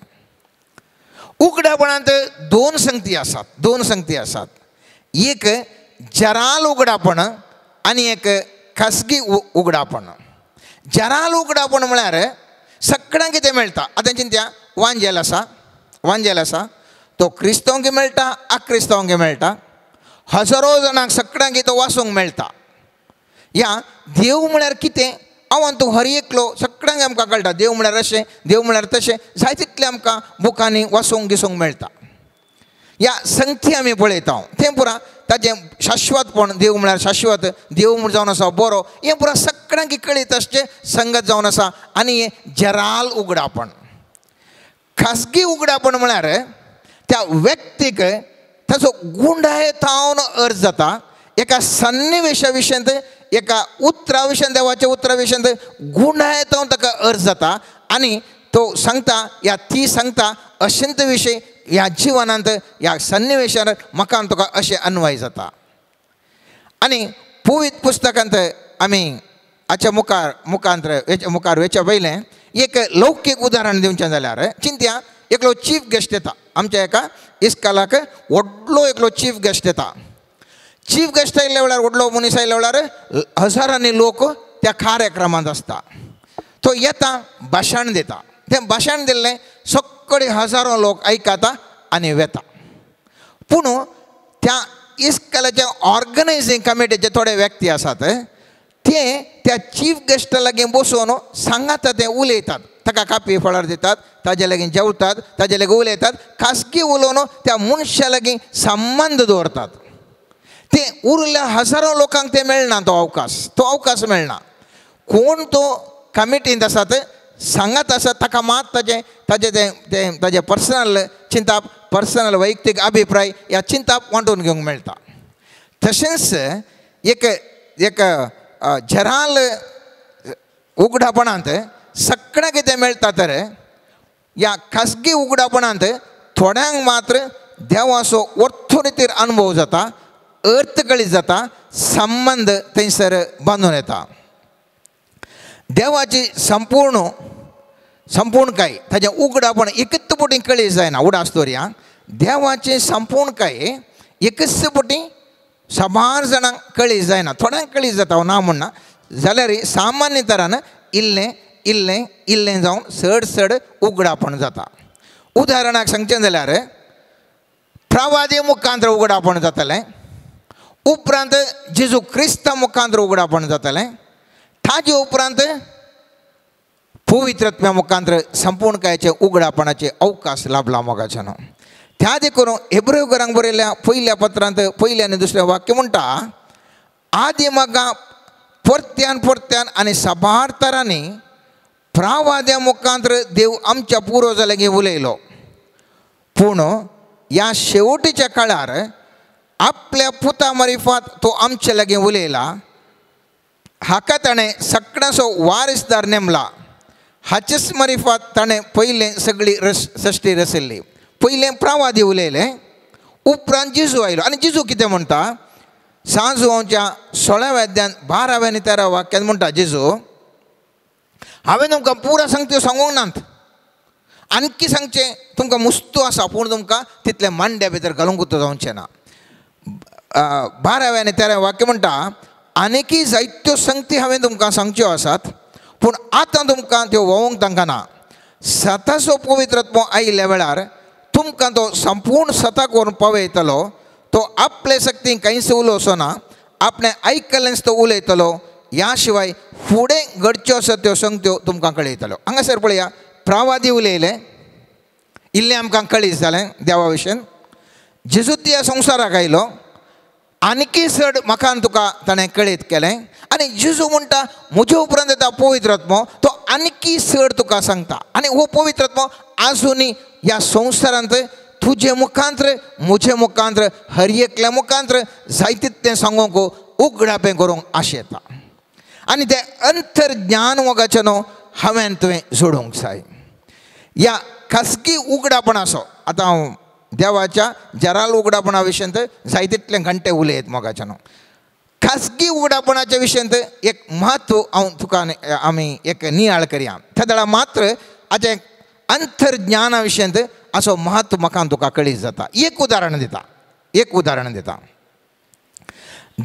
उगडापणांत दोन संगती आसात, दोन संगती आसात. एक जराल उगडापण आनी एक खासगी उगडापण. जराल उगडापण म्हळ्यार सगळ्यांक कितें मेळटा. आतां चिंत्या वांजेल आसा, वांजेल आसा तो क्रिस्तांवक मेळटा, अक्रिस्तांवक मेळटा, हजारो जाणांक सगळ्यांक तो वाचूंक मेळटा. ह्या देव म्हळ्यार कितें हांव तूं हर एकलो सगळ्यांक आमकां कळटा. देव म्हळ्यार अशें, देव म्हळ्यार तशें, जाय तितलें आमकां बुकांनी वाचूंक दिसूंक मेळटा. ह्या संगती आमी पळयता तें पुरा ताजें शाश्वतपण, देव म्हळ्यार शाश्वत, देव म्हण जावन आसा बरो, हें पुरा सगळ्यांक कळीत आसचें संगत जावन आसा. आनी हें जराल उगडापण. खासगी उगडापण म्हळ्यार त्या व्यक्तीक ताचो गुंडाय थावन अर्ज जाता एका सन्निवेशा विशयांत, एका उतरा विशयांत, देवाच्या उतरा विशयांत गुंडाय थावन ताका अर्ज जाता आनी तो सांगता या ती सांगता अशेंत विशय ह्या जिवनांत ह्या सन्निवेशान म्हाका तुका अशें अन्वय जाता. आनी पवित्र पुस्तकांत आमी हाच्या मुखार मुखांत मुखार वेच्या पयलें एक लौकीक उदाहरण दिवचें जाल्यार चिंत्या एकलो चीफ गेस्ट येता आमच्या एका इस्कालाक, व्हडलो एकलो चीफ गेस्ट येता. चीफ गेस्ट आयिल्ल्या वेळार, व्हडलो मनीस आयिल्ल्या वेळार हजारांनी लोक त्या कार्यक्रमांत आसता. तो येता भाशण दिता, तें भाशण दिल्लें सगळे हजारो लोक आयकता आनी वेता. पूण त्या इस्कालाच्या ऑर्गनायझींग कमिटीचे थोडे व्यक्ती आसात ते त्या चीफ गेस्टा लागीं बसून सांगाता, ते उलयतात, ताका कापी फळार दितात, ताजे लागीं जेवतात, ताजे लागीं उलयतात, खासगी उलोवन त्या मनशा लागीं संबंद दवरतात. ते उरल्या हजारो लोकांक ते मेळना तो अवकाश, तो अवकाश मेळना. कोण तो कमिटींत आसात सांगात आसात ताका मात ताजें ताजें तें तें ताजें पर्सनल चिंताप, पर्सनल वैयक्तीक अभिप्राय ह्या चिंताप वांटून घेवंक मेळटा. तशेंच एक एक जराल उगडापणांत सगळें कितें मेळटा तर ह्या खासगी उगडापणांत थोड्यांक मात्र देवाचो अर्थरितीर अनुभव जाता, अर्थकळीत जाता, संबंद थंयसर बांदून येता. देवाची संपूर्ण संपूर्णकाय ताजें उगडापण एकच पटी कळी जायना. उडास दवरया, देवाचें संपूर्णकाय एकच पटी साबार जाणांक कळी जायना, थोड्यांक कळी जाता ना म्हणना जाल्यार सामान्य तरान इल्लें इल्लें इल्लें जावन चड चड उगडापण जाता. उदाहरणाक सांगचें जाल्यार प्रवादी मुखांत उगडापण जातलें, उपरांत जेजू क्रिस्ता मुखांत उगडापण जातलें, ताजे उपरांत पवित्रत्म्या मुखांत संपूर्णकायचे उगडापणाचे अवकाश लाभला मोगाच्यानो. त्या देखून हेब्रेवकारांक बरयल्ल्या पयल्या पत्रांत पयलें आनी दुसरें वाक्य म्हणटा, आदी म्हाका परत्यान परत्यान आनी साबार तरांनी प्रावाद्या मुखांत देव आमच्या पुर्वजां लागीं उलयलो, पूण ह्या शेवटीच्या काळार आपल्या पुता मारिफात तो आमच्या लागीं उलयला. हाका ताणें सगळ्यांचो वारिसदार नेमला. हाचेच मारिफात ताणें पयलें सगळी सृश्टी रचयल्ली. पयलें प्रावादी उलयलें, उपरांत जेजू आयलो. आनी जेजू कितें म्हणटा, सांजवाच्या 16व्या अध्यायान 12व्या आनी 13व्या वाक्यान म्हणटा जेजू, हांवें तुमकां पुरा सांगत्यो सांगूंक नात, आणखी सांगचें तुमकां मुस्तू आसा, पूण तुमकां तितलें मांड्या भितर घालूंक जावचें ना. 12व्या आनी 13व्या वाक्य म्हणटा, आनीकी जायत्यो संगती हांवें तुमकां सांगच्यो आसात, पूण आतां तुमकां त्यो व्होवंक तांकां ना. सताचो पवित्रत्व आयिल्ल्या वेळार तुमकां तो संपूर्ण सताक व्हरून पावयतलो. तो आपले शक्तीन कांयच उलोवचो ना, आपणें आयकल्लेंच तो उलयतलो, ह्या शिवाय फुडें घडच्यो आसात त्यो संगत्यो तुमकां कळयतलो. हांगासर पळया, प्रावादी उलयले, इल्लें आमकां कळीत जालें देवा विशयन. जेजू त्या संवसाराक आयलो, आनीकी चड म्हाका आनी तुका ताणें कळीत केलें. आनी जेजू म्हणटा म्हजे उपरांत येता पवित्रात्मो, तो आनीकी चड तुका सांगता. आनी हो पवित्रात्मो आजुनूय ह्या संवसारांत तुजे मुखांत्र, म्हजे मुखांत्र, हर एकल्या मुखांत्र जाय तितलें सांगूंक उगडापें करूंक आशेता. आनी तें अंतर्ज्ञान मोगाचें न्हू हांवें तुवें जोडूंक जाय. ह्या खासगी उगडापणाचो आतां हांव देवाच्या जराल उगडापणा विशयांत जाय तितले घंटे उलयत मोगाच्यानो. खासगी उगडापणाच्या विशयांत एक म्हत्व हांव तुका आमी एक नियाळ करया. त्या मात्र हाचें अंतर्ज्ञाना विशयांत असो म्हत्व म्हाका तुका कळीत जाता. एक उदाहरण दिता, एक उदाहरण दिता.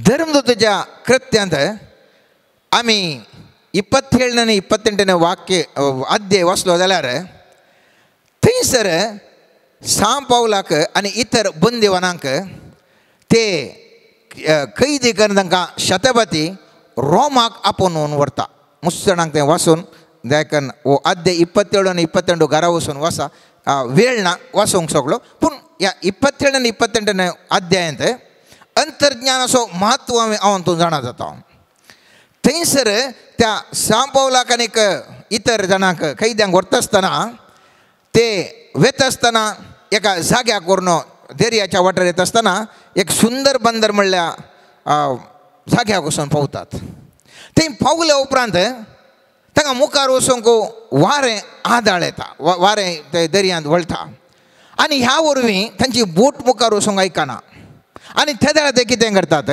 धर्मदूताच्या कृत्यांत आमी 27 28 वाक्य अध्याय वाचलो जाल्यार थंयसर सांव पावलाक आनी इतर बंदिवानांक ते कैदी करून तांकां शतपती रोमाक आपोवन व्हरता. मुसणांक तें वाचून देखून हो अध्याय 27 आनी 28 घरा वचून वाचा, वेळ ना वाचूंक सगळो. पूण ह्या 27 आनी 28 अध्यायांत अंतर्ज्ञानाचो म्हत्व हांव तूं जाणा जाता. थंयसर त्या सांव पावलाक आनीक इतर जाणांक कैद्यांक व्हरता आसतना ते वेता आसतना एका जाग्याक व्हरून दर्याच्या वाटेर येता आसतना एक सुंदर बंदर म्हणल्या जाग्याक वचून पावतात. थंय पावल्या उपरांत तांकां मुखार वचूंक वारें आदाळ येता, वारें ते दर्यांत वळटा आनी ह्या वरवीं तांची बोट मुखार वचूंक आयकना. आनी त्या वेळार ते कितें करतात,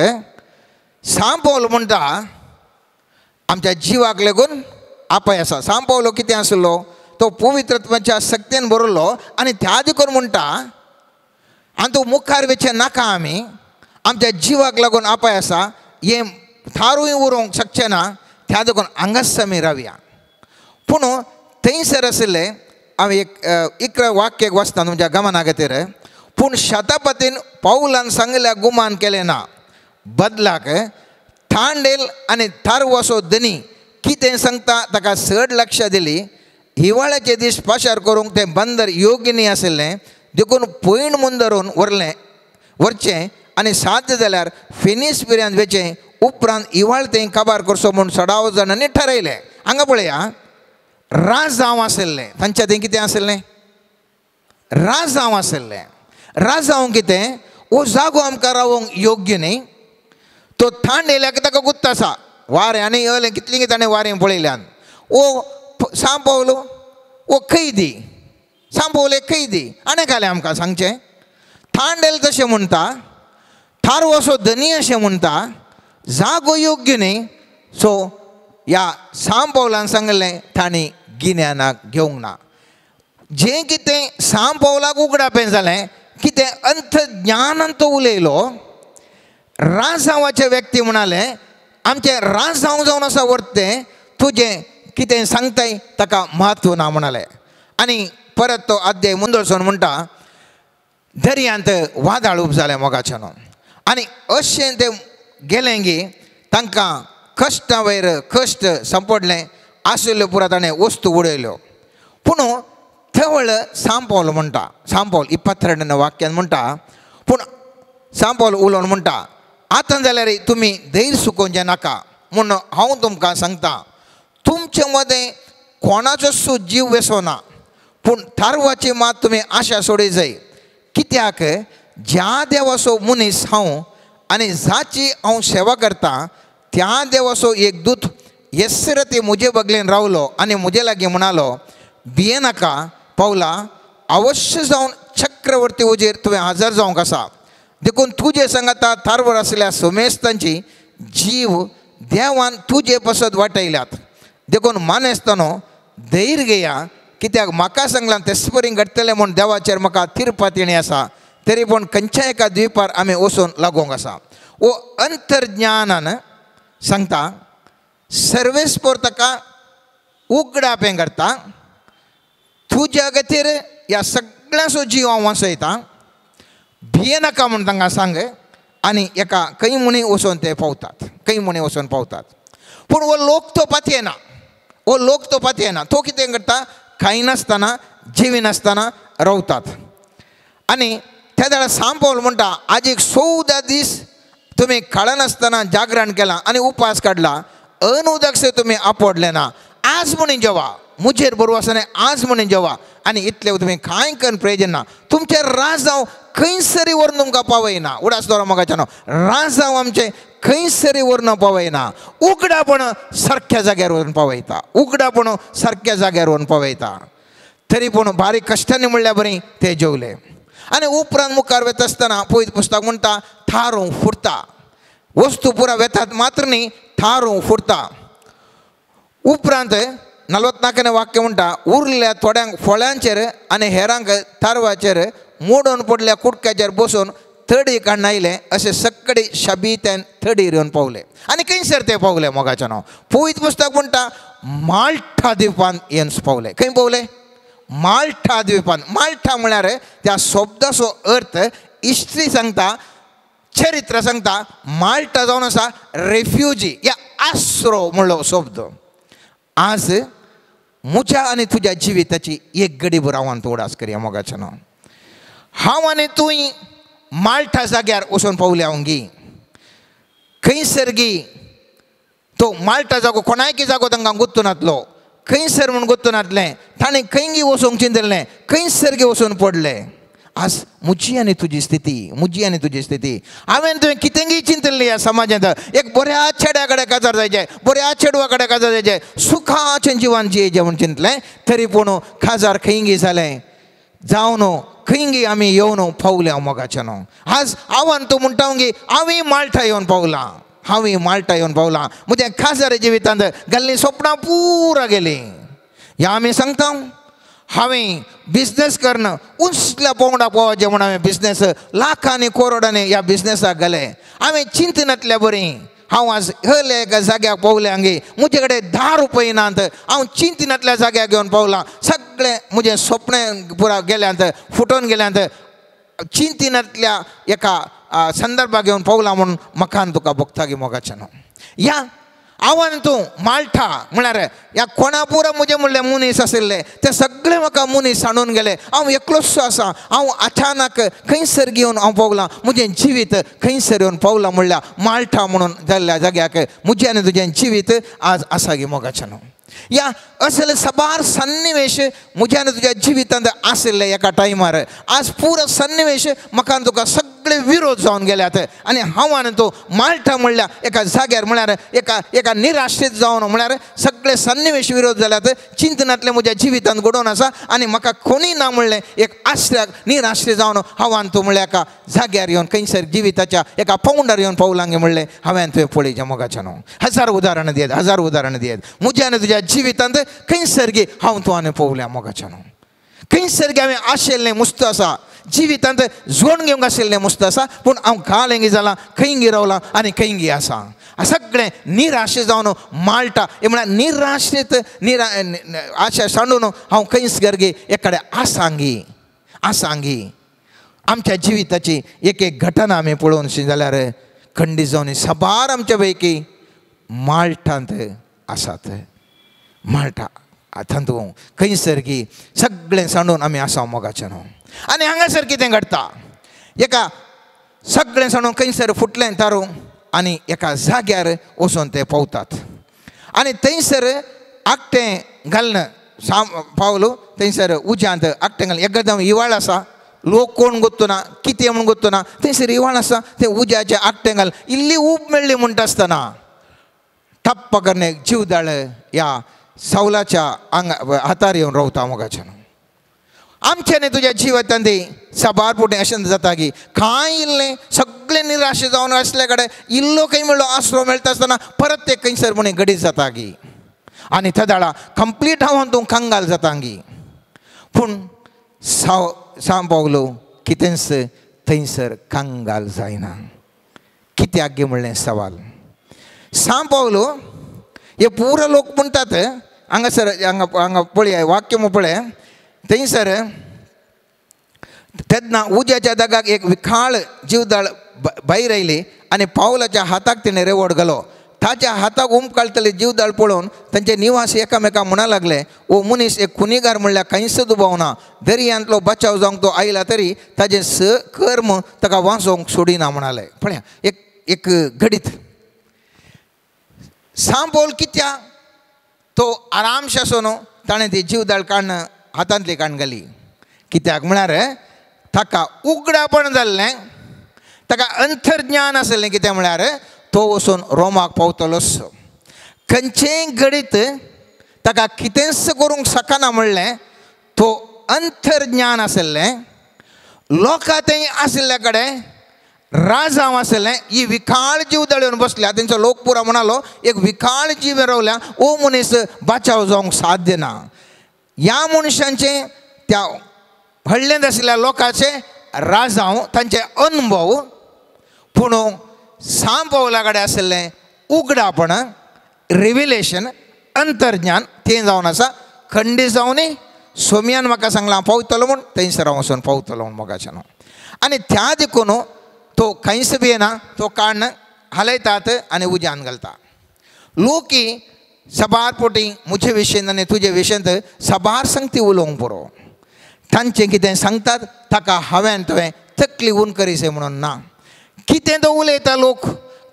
सांव पावल म्हणटा आमच्या जिवाक लागून आपाय आसा. सांव पावलो कितें आसलो, तो पवित्रत्वाच्या शक्तीन भरलो आनी त्या देखून म्हणटा आनी तो मुखार वचचें नाका, आमी आमच्या जिवाक लागून आपाय आसा, हें थारूय उरोवंक शकचें ना, त्या देखून हांगाच आमी रावया. पूण थंयसर आशिल्लें हांव एक 11 वाक्य वाचता तुमच्या गमना खातीर. पूण शतपतीन पावलान सांगिल्ल्या गुमान केलें ना, बदलाक थांडेल आनी थारवासो धनी कितें सांगता ताका चड लक्ष दिली. हिवाळ्याचे दीस पाशार करूंक तें बंदर योग्य न्ही आशिल्लें, देखून पयण मुंदरून व्हरलें व्हरचें आनी साध्य जाल्यार फिनीस पिर्यांत वेचें, उपरांत हिवाळ तें काबार करचो म्हूण सडाव जाणांनी ठरयलें. हांगा पळया राजांव आशिल्लें, तांच्या तें कितें आशिल्लें, राजांव आशिल्लें. राजांव कितें, हो जागो आमकां रावंक योग्य न्ही, तो थांड येयल्यार ताका गुत्त आसा वारें आनी येयलें कितलीं ताणें वारें पळयल्यान. ओ सांव पावलो ओ कैदी, सांव पावलो एक कैदी आनी घालें आमकां सांगचें थांड येयलें तशें म्हणटा, थारो असो धनी अशें म्हणटा, जागो योग्य न्ही. सो ह्या सांव पावलान सांगलें तांणी गिन्यानाक घेवंक ना. जें कितें सांव पावलाक उगडापें जालें, कितें अंतज्ञानान तो उलयलो. राजांवाचे व्यक्ती म्हणाले आमचें राजांव जावन आसा वर्तें, तुजें कितें सांगताय ताका म्हत्व ना म्हणाले. आनी परत तो अध्याय मुंदळसून म्हणटा दर्यांत वादळ उब जालें मोगाच्यानो आनी अशें तें गेलें की तांकां कश्टा वयर कश्ट सांपडलें, आशिल्ल्यो पुरा ताणें वस्तू उडयल्यो. पूण थवळ सांव पावल म्हणटा, सांव पावल 22 वाक्यान म्हणटा, पूण सांव पावल उलोवन म्हणटा आतां जाल्यार तुमी धैर्य सुकोवचें नाका म्हूण हांव तुमकां सांगता, तुमचे मदें कोणाचो सु जीव वेसो ना, पूण थारवाची मात तुमी आशा सोडी जाय. कित्याक ज्या देवाचो मनीस हांव आनी जाची हांव सेवा करता त्या देवाचो एक दूत येसरती म्हजे बगलेन रावलो आनी म्हजे लागीं म्हणालो, भियेनाका पावला, अवश्य जावन चक्रवर्ती उजेर तुवें हजर जावंक आसा, देखून तुजे सांगाता थारवर आसल्या सोमेस्तांची जीव देवान तुजे पसत वाटयल्यात, देखून मानेस्तानो धैर्य घेया, कित्याक म्हाका सांगलां तेसपरी घडटलें म्हूण देवाचेर म्हाका तिरपातिणी आसा, तरी पूण खंयच्या एका द्विपार आमी वचून लागूंक आसा. वो अंतर्ज्ञानान सांगता सर्वेस्पोर ताका उगडापें करता, तुज्या खातीर ह्या सगळ्यांचो जीव हांव वाचयता, भियेनाका म्हूण तांकां सांग. आनी एका खंय म्हणी वचून ते पावतात, खंय म्हणी वचून पावतात. पूण हो लोक तो पातयेना, हो लोक तो पातयेना, तो कितें करता, खायनासतना जेविनासतना रावतात. आनी त्या वेळार सांव पावल म्हणटा आजीक 14 दीस तुमी खाळनासतना जागरण केलां आनी उपास काडला, अनुदक से तुमी आपडले ना, आज म्हणून जेवा म्हजेर बरोबर आसना, आज म्हणून जेवा आनी इतले तुमी कांय करून प्रयोजन ना, तुमचें राजांव खंयसरी व्हरून तुमकां पावयना. उडास दवरा मोगाच्यानो, राजांव आमचें खंयसरी व्हरून पावयना, उगडापण सारक्या जाग्यार व्हरून पावयता, उगडापण सारक्या जाग्यार व्हरून पावयता. तरी पूण बारीक कश्टांनी म्हणल्यार बरी ते जेवले. आनी उपरांत मुखार वेता आसतना पवित्र पुस्तक म्हणटा थारूं फुटता वस्तू पुरा वेतात मात्र न्ही थारूं फुटता. उपरांत 44 वाक्य म्हणटा उरल्या थोड्यांक फळ्यांचेर आनी हेरांक तारवाचेर मोडून पडल्या कुडक्याचेर बसून थडी काडून आयले अशें सगळे शबीत्यान थडीर येवन पावले. आनी खंयसर ते पावले मोगाच्यानो? पवित्र पुस्तक म्हणटा माल्ठा द्विपान येवन पावले. खंय पावले? माल्ठा द्विपान. माल्ठा म्हळ्यार त्या शब्दाचो अर्थ हिस्ट्री सांगता, चरित्र सांगता. माल्ठा जावन आसा रेफ्युजी या आसरो म्हणलो शब्द. आज म्हज्या आनी तुज्या जिविताची एक घडी हांव उडास करया मोगाच्यानो. हांव आनी तूं माल्ठा जाग्यार वचून पावल्या हांव गी खंयसर गी तो माल्ठा जागो कोणायकी जागो तांकां गुत्तू नातलो, खंयसर म्हूण गुत्तू नातलें, ताणें खंयगी वचूंक चिंतलें, खंयसर गी वचून पडलें. आज म्हजी आनी तुजी स्थिती, म्हजी आनी तुजी स्थिती, हांवें तुवें कितेंगी चिंतलें ह्या समाजांत एक बऱ्या चेड्या कडेन काजार जायचें, बऱ्या चेडवा कडेन काजार जायचें, सुखाचें जिवन जियेचें म्हूण चिंतलें, तरी पूण काजार खंयगी जालें जावन खंयगी आमी येवन पावल्या मोगाच्यानो. आज हांव तूं म्हणटा गी हांवूय माल्ठा येवन पावलां, हांवूय माल्ठा येवन पावलां. म्हज्या काजार जिवितांत गेल्लीं सपनां पुरा गेलीं. ह्या आमी सांगता हांवें बिजनेस करून उंचल्या पोंगडा पावचें म्हूण हांवें बिजनेस लाखांनी करोडांनी ह्या बिजनेसाक घाले. हांवें चिंतनातल्या बरी हांव आज हले एका जाग्याक पावलें हांगे म्हजे कडेन 10 रुपये नात, हांव चिंतनातल्या जाग्याक घेवन पावलां. सगळें म्हजें सपनें पुरा गेल्यांत, फुटोवन गेल्यांत, चिंतनातल्या एका संदर्भाक घेवन पावलां म्हूण म्हाका तुका भोगता गी मोगाच्यानो. ह्या हांव तूं माल्ठा म्हळ्यार ह्या कोणापुरा म्हजें म्हणलें मनीस आशिल्ले ते सगळे म्हाका मनीस सांडून गेले. हांव एकलोचसो आसा, हांव अचानक खंयसर घेवन हांव पावलां, म्हजें जिवीत खंयसर येवन पावलां म्हणल्यार माल्ठा म्हणून जाल्ल्या जाग्याक म्हजें आनी तुजें जिवीत आज आसा गी मोगाच्यानो. ह्या असले साबार सन्निवेश म्हज्या आनी तुज्या जिवितांत आशिल्ले एका टायमार आज पुरो सन्निवेश म्हाका तुका सगळे विरोध जावन गेल्यात. आनी हांव आनी तूं माल्ठा म्हणल्यार एका जाग्यार म्हळ्यार एका एका निराश्रीत जावन म्हळ्यार सगळे सन्निवेश विरोध जाल्यात, चिंतनातलें म्हज्या जिवितांत घडोवन आसा आनी म्हाका कोणी ना म्हणलें एक आश्र्याक निराश्रीत जावन हांव आनी तूं म्हणल्यार एका जाग्यार येवन खंयसर जिविताच्या एका पावंडार येवन पावलांगे म्हणलें हांवें तुवें पळयचें मोगाच्यानो. हजार उदाहरणां दियत, हजार उदाहरणां दियत. म्हज्या आनी तुज्या जिवितांत खंयसर गी हांव तूं आनी पावल्या मोगाच्यानो. खंयसर गी हांवें आशिल्लें मुस्त आसा, जिवितांत जोड घेवंक आशिल्लें मुस्त आसा, पूण हांव घाल जालां, खंयगी रावलां आनी खंयगी आसा. सगळें निराश जावन माल्ठा हे म्हळ्यार निराशेत निरा आशा सांडून हांव खंयच गरगे एक कडेन आसांगी आसांगी. आमच्या जिविताची एक एक घटना आमी पळोवनशी जाल्यार खंडीत जावन साबार आमच्या पैकी माल्ठांत आसात. माल्ठा तातूंत खंयसर की सगळें सांडून आमी आसा मोगाच्यानो. आनी हांगासर कितें घडटा, एका सगळें सांडून खंयसर फुटलें तारू आनी एका जाग्यार वचून ते पावतात आनी थंयसर आकटें घालून पावलो थंयसर उज्यांत आकटें घालून एकदम हिवाळ आसा, लोक कोण गोत्तो ना, कितें म्हूण गोत्तो ना, थंयसर हिवाळ आसा, तें उज्याचें आकटें घाल इल्ली ऊब मेळ्ळी म्हणटा आसतना टप्प करणे जिवदाळ ह्या सावलाच्या आंगा हातार येवन रावता मोगाच्यानो. आमच्यानी तुज्या जिवितांत साबार पुटें अशें जाता की कांय इल्लें सगळें निराश जावन आसल्या कडेन इल्लो खंय म्हणलो आसरो मेळटा आसतना परत ते खंयसर म्हण घडीत जाता की आनी तेदाळा कंप्लीट हांव तूं कंगाल जाता गी. पूण साव सांव पावलो कितेंच थंयसर कंगाल जायना. कित्याक गी म्हणलें सवाल. सांव पावलो हे पुरो लोक म्हणटात हांगासर हांगा हांगा पळय वाक्य पळय थंयसर तेन्ना उज्याच्या दागाक एक विखाळ जिवदाळ भायर आयली आनी पावलाच्या हाताक तिणें रेवड घालो. ताच्या हाताक उमकाळटले जिवदाळ पळोवन तांचे निवासी एकामेका म्हणा लागले, ओ मनीस एक खुनीगार म्हणल्यार कांयच दुबाव ना, दर्यांतलो बचाव जावंक तो आयला तरी ताजें स कर्म ताका वांचोवंक सोडिना म्हणाले. पळया एक एक घडीत सांपोल कित्या तो आरामशे आसून ताणें ती जिवदाळ काडून हातांतली काडून घाली. कित्याक म्हळ्यार ताका उगडापण जाल्लें, ताका अंतर्ज्ञान आसलें. कितें म्हळ्यार तो वचून रोमाक पावतलोच, खंयचेंय घडीत ताका कितेंच करूंक शकना म्हणलें तो अंतर्ज्ञान आसलें. लोकां थंय आशिल्ल्या कडेन राजांव आशिल्लें ही विखाळ जीव दळून बसल्या तेंचो लोक पुरा म्हणालो एक विखाळ जीव रावल्या ओ मनीस बाचाव जावंक साध्य ना. ह्या मनशांचे त्या व्हडल्यांत आशिल्ल्या लोकांचे राजांव तांचे अनुभव पूण सांपावला कडेन आशिल्लें उगडापण रिविलेशन अंतर्ज्ञान तें जावन आसा. खंडी जावनी सोमयान म्हाका सांगलां हांव पावतलो म्हूण थंयसर हांव वचून पावतलो म्हूण मोगाच्यान आनी त्या देखून तो कांयच बी येना तो काण्ण हालयतात आनी उज्यान घालता. लोकी सबार पोटी म्हजे विशयन आनी तुजे विशयंत सबार संगती उलोवंक पुरो तांचें कितें सांगतात ताका हांवें तुवें तकली ऊन करीसे म्हणून ना. कितें तो उलयता लोक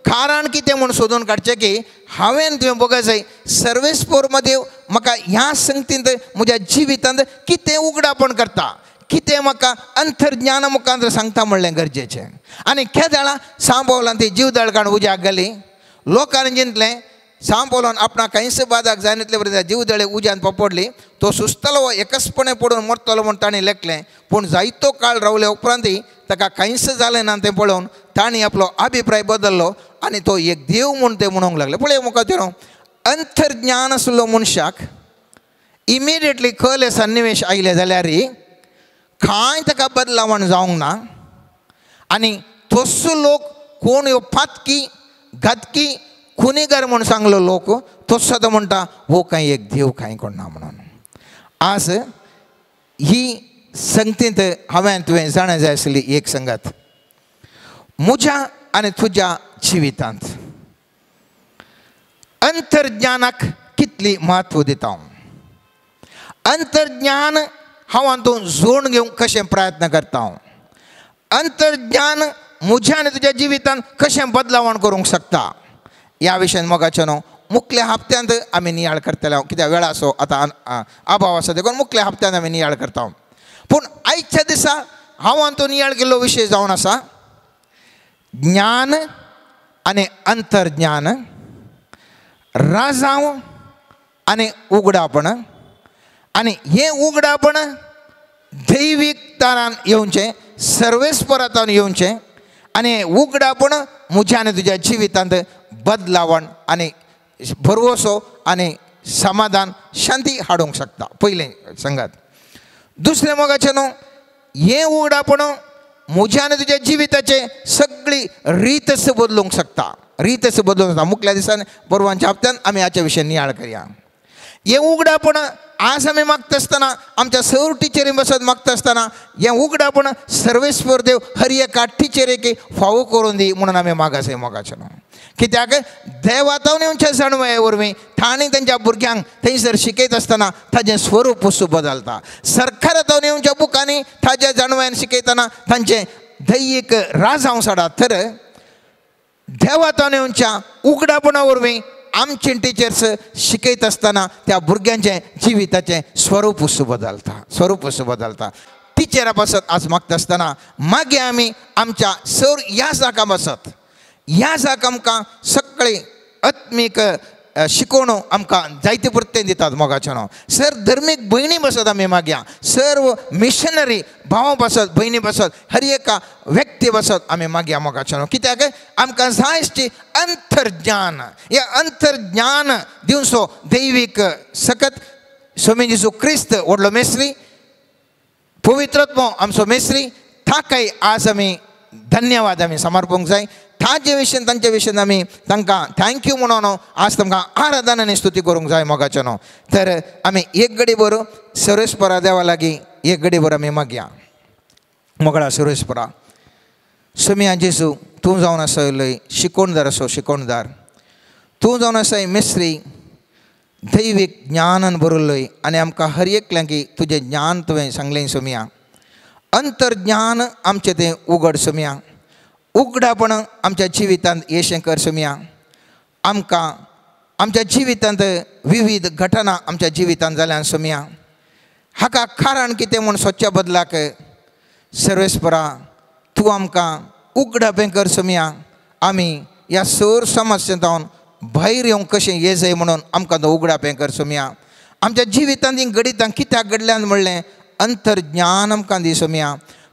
कारण कितें म्हूण सोदून काडचें की हांवें तुवें बघा जाय सर्वेस्पोर देव म्हाका ह्या संगतींत म्हज्या जिवितांत कितें उगडापण करता कितें म्हाका अंतर्ज्ञाना मुखार सांगता म्हणलें गरजेचें. आनी केदाळा सांबोवलान ती जीवदळ काडून उज्याक घाली लोकांनी जिंतलें सांबोवलान आपणाक कांयच बादाक जायनातले बरें जीवदळे उज्यान पडली तो सुस्तलो एकसपणे पडून मरतलो म्हूण ताणें लेखलें. पूण जायतो काळ रावले उपरांतय ताका कांयच जालें ना तें पळोवन ताणें आपलो अभिप्राय बदल्लो आनी तो एक देव म्हूण ते म्हणूंक लागले. पळय मुखार अंतर्ज्ञान आसलो मनशाक इमिडिएटली कले सन्निवेश आयले जाल्यार कांय ताका बदलावण जावंक ना आनी तसो लोक कोण ह्यो पातकी घातकी खुनीगार म्हूण सांगलो लोक तसो आतां म्हणटा हो कांय एक देव कांय कोण ना म्हणून. आज ही संगतींत हांवें तुवें जाणा जाय आसली एक संगत म्हज्या आनी तुज्या जिवितांत अंतर्ज्ञानाक कितली म्हत्व दिता हांव अंतर्ज्ञान हांव हातूंत जोड घेवंक कशें प्रयत्न करता हांव अंतर्ज्ञान म्हज्या आनी तुज्या जिवितांत कशें बदलावण करूंक शकता ह्या विशयान मोगाचें न्हू मुखल्या हप्त्यांत आमी नियाळ करतले हांव कित्याक वेळाचो आतां अभाव आसा देखून मुखल्या हप्त्यांत आमी नियाळ करता. पूण आयच्या दिसा हांव हातूंत नियाळ केल्लो विशय जावन आसा ज्ञान आनी अंतर्ज्ञान राजांव आनी उगडापण आनी हें उगडापण दैवीक तारान येवचें सर्वेस्परांतान येवचें आनी उगडापण म्हज्या आनी तुज्या जिवितांत बदलावण आनी भरवसो आनी समाधान शांती हाडूंक शकता पयलें सांगात. दुसरें मोगाचें न्हू हें उगडापण म्हज्या आनी तुज्या जिविताचें सगळी रीतच बदलूंक शकता रीतच बदलूंक शकता. मुखल्या दिसान बरवांच्या हप्त्यान आमी हाच्या विशय नियाळ करया. हें उगडापण आज आमी मागता आसतना आमच्या सर टिचरी बसत मागता आसतना हें उगडापण सर्वेस्पर देव हर एका टिचरीक फावो करून दी म्हणून आमी मागासय मोगाचें न्हू. कित्याक देवातावन येवच्या जाणवाये वरवीं तांणी तांच्या भुरग्यांक थंयसर शिकयत आसतना ताजें स्वरूप बदलता. सरकारांत येवच्या बुकांनी ताज्या जाणवायन शिकयतना तांचें दैहीक राजांव साडा तर देवातावन येवच्या उगडापणा वरवीं आमचे टिचर्स शिकयत आसतना त्या भुरग्यांचें जिविताचें स्वरूप बदलता स्वरूप बदलता. टिचरा पासत आज मागता आसतना मागीर आमी आमच्या सर ह्या जाका बसत ह्या जाका आमकां सगळी आत्मीक शिकोवणो आमकां जायते पुरतें दितात मोगाचें न्हू. सर धर्मीक भयणी बसत आमी मागया सर्व मिशनरी भावां बसत भयणी बसत हर एका व्यक्ती बसत आमी मागया मोगाचें न्हू. कित्याक आमकां जाय आसची अंतर्ज्ञान हें अंतर्ज्ञान दिवचो दैवीक सकत स्वामी जेजू क्रिस्त व्हडलो मेस्त्री पवित्रत्व आमचो मेस्त्री ताकाय आज आमी धन्यवाद आमी समर्पूंक जाय. ताजे विशयन तांचे विशयन आमी तांकां thank you म्हणून आज तांकां आराधना आनी स्तुती करूंक जाय मोगाचें न्हू. तर आमी एक घडी बरो सर्वेस्परा देवा लागीं एक घडी बरो आमी मागया. मोगळा सर्वेस्परा सोमिया जेजू तूं जावन आसा शिकोणदार असो शिकोणदार तूं जावन आसा मिस्त्री दैवीक ज्ञानान बरयल्लोय आनी आमकां हर एकल्यांकी तुजें ज्ञान तुवें सांगलें सोमिया अंतर्ज्ञान आमचें तें उगड सोमिया उगडापण आमच्या जिवितांत येशें कर सोमिया आमकां आमच्या जिवितांत विविध घटना आमच्या जिवितांत जाल्यान सोमिया हाका कारण कितें म्हूण सोदच्या बदलाक सर्वेस्परा तूं आमकां उगडापें कर सोमिया आमी ह्या सर समस्येंत भायर येवंक कशें ये जाय म्हणून आमकां तो उगडापें कर सोमिया आमच्या जिवितांत हीं घडितां कित्याक घडल्यान म्हणलें अंतर्ज्ञान आमकां दी सोमिया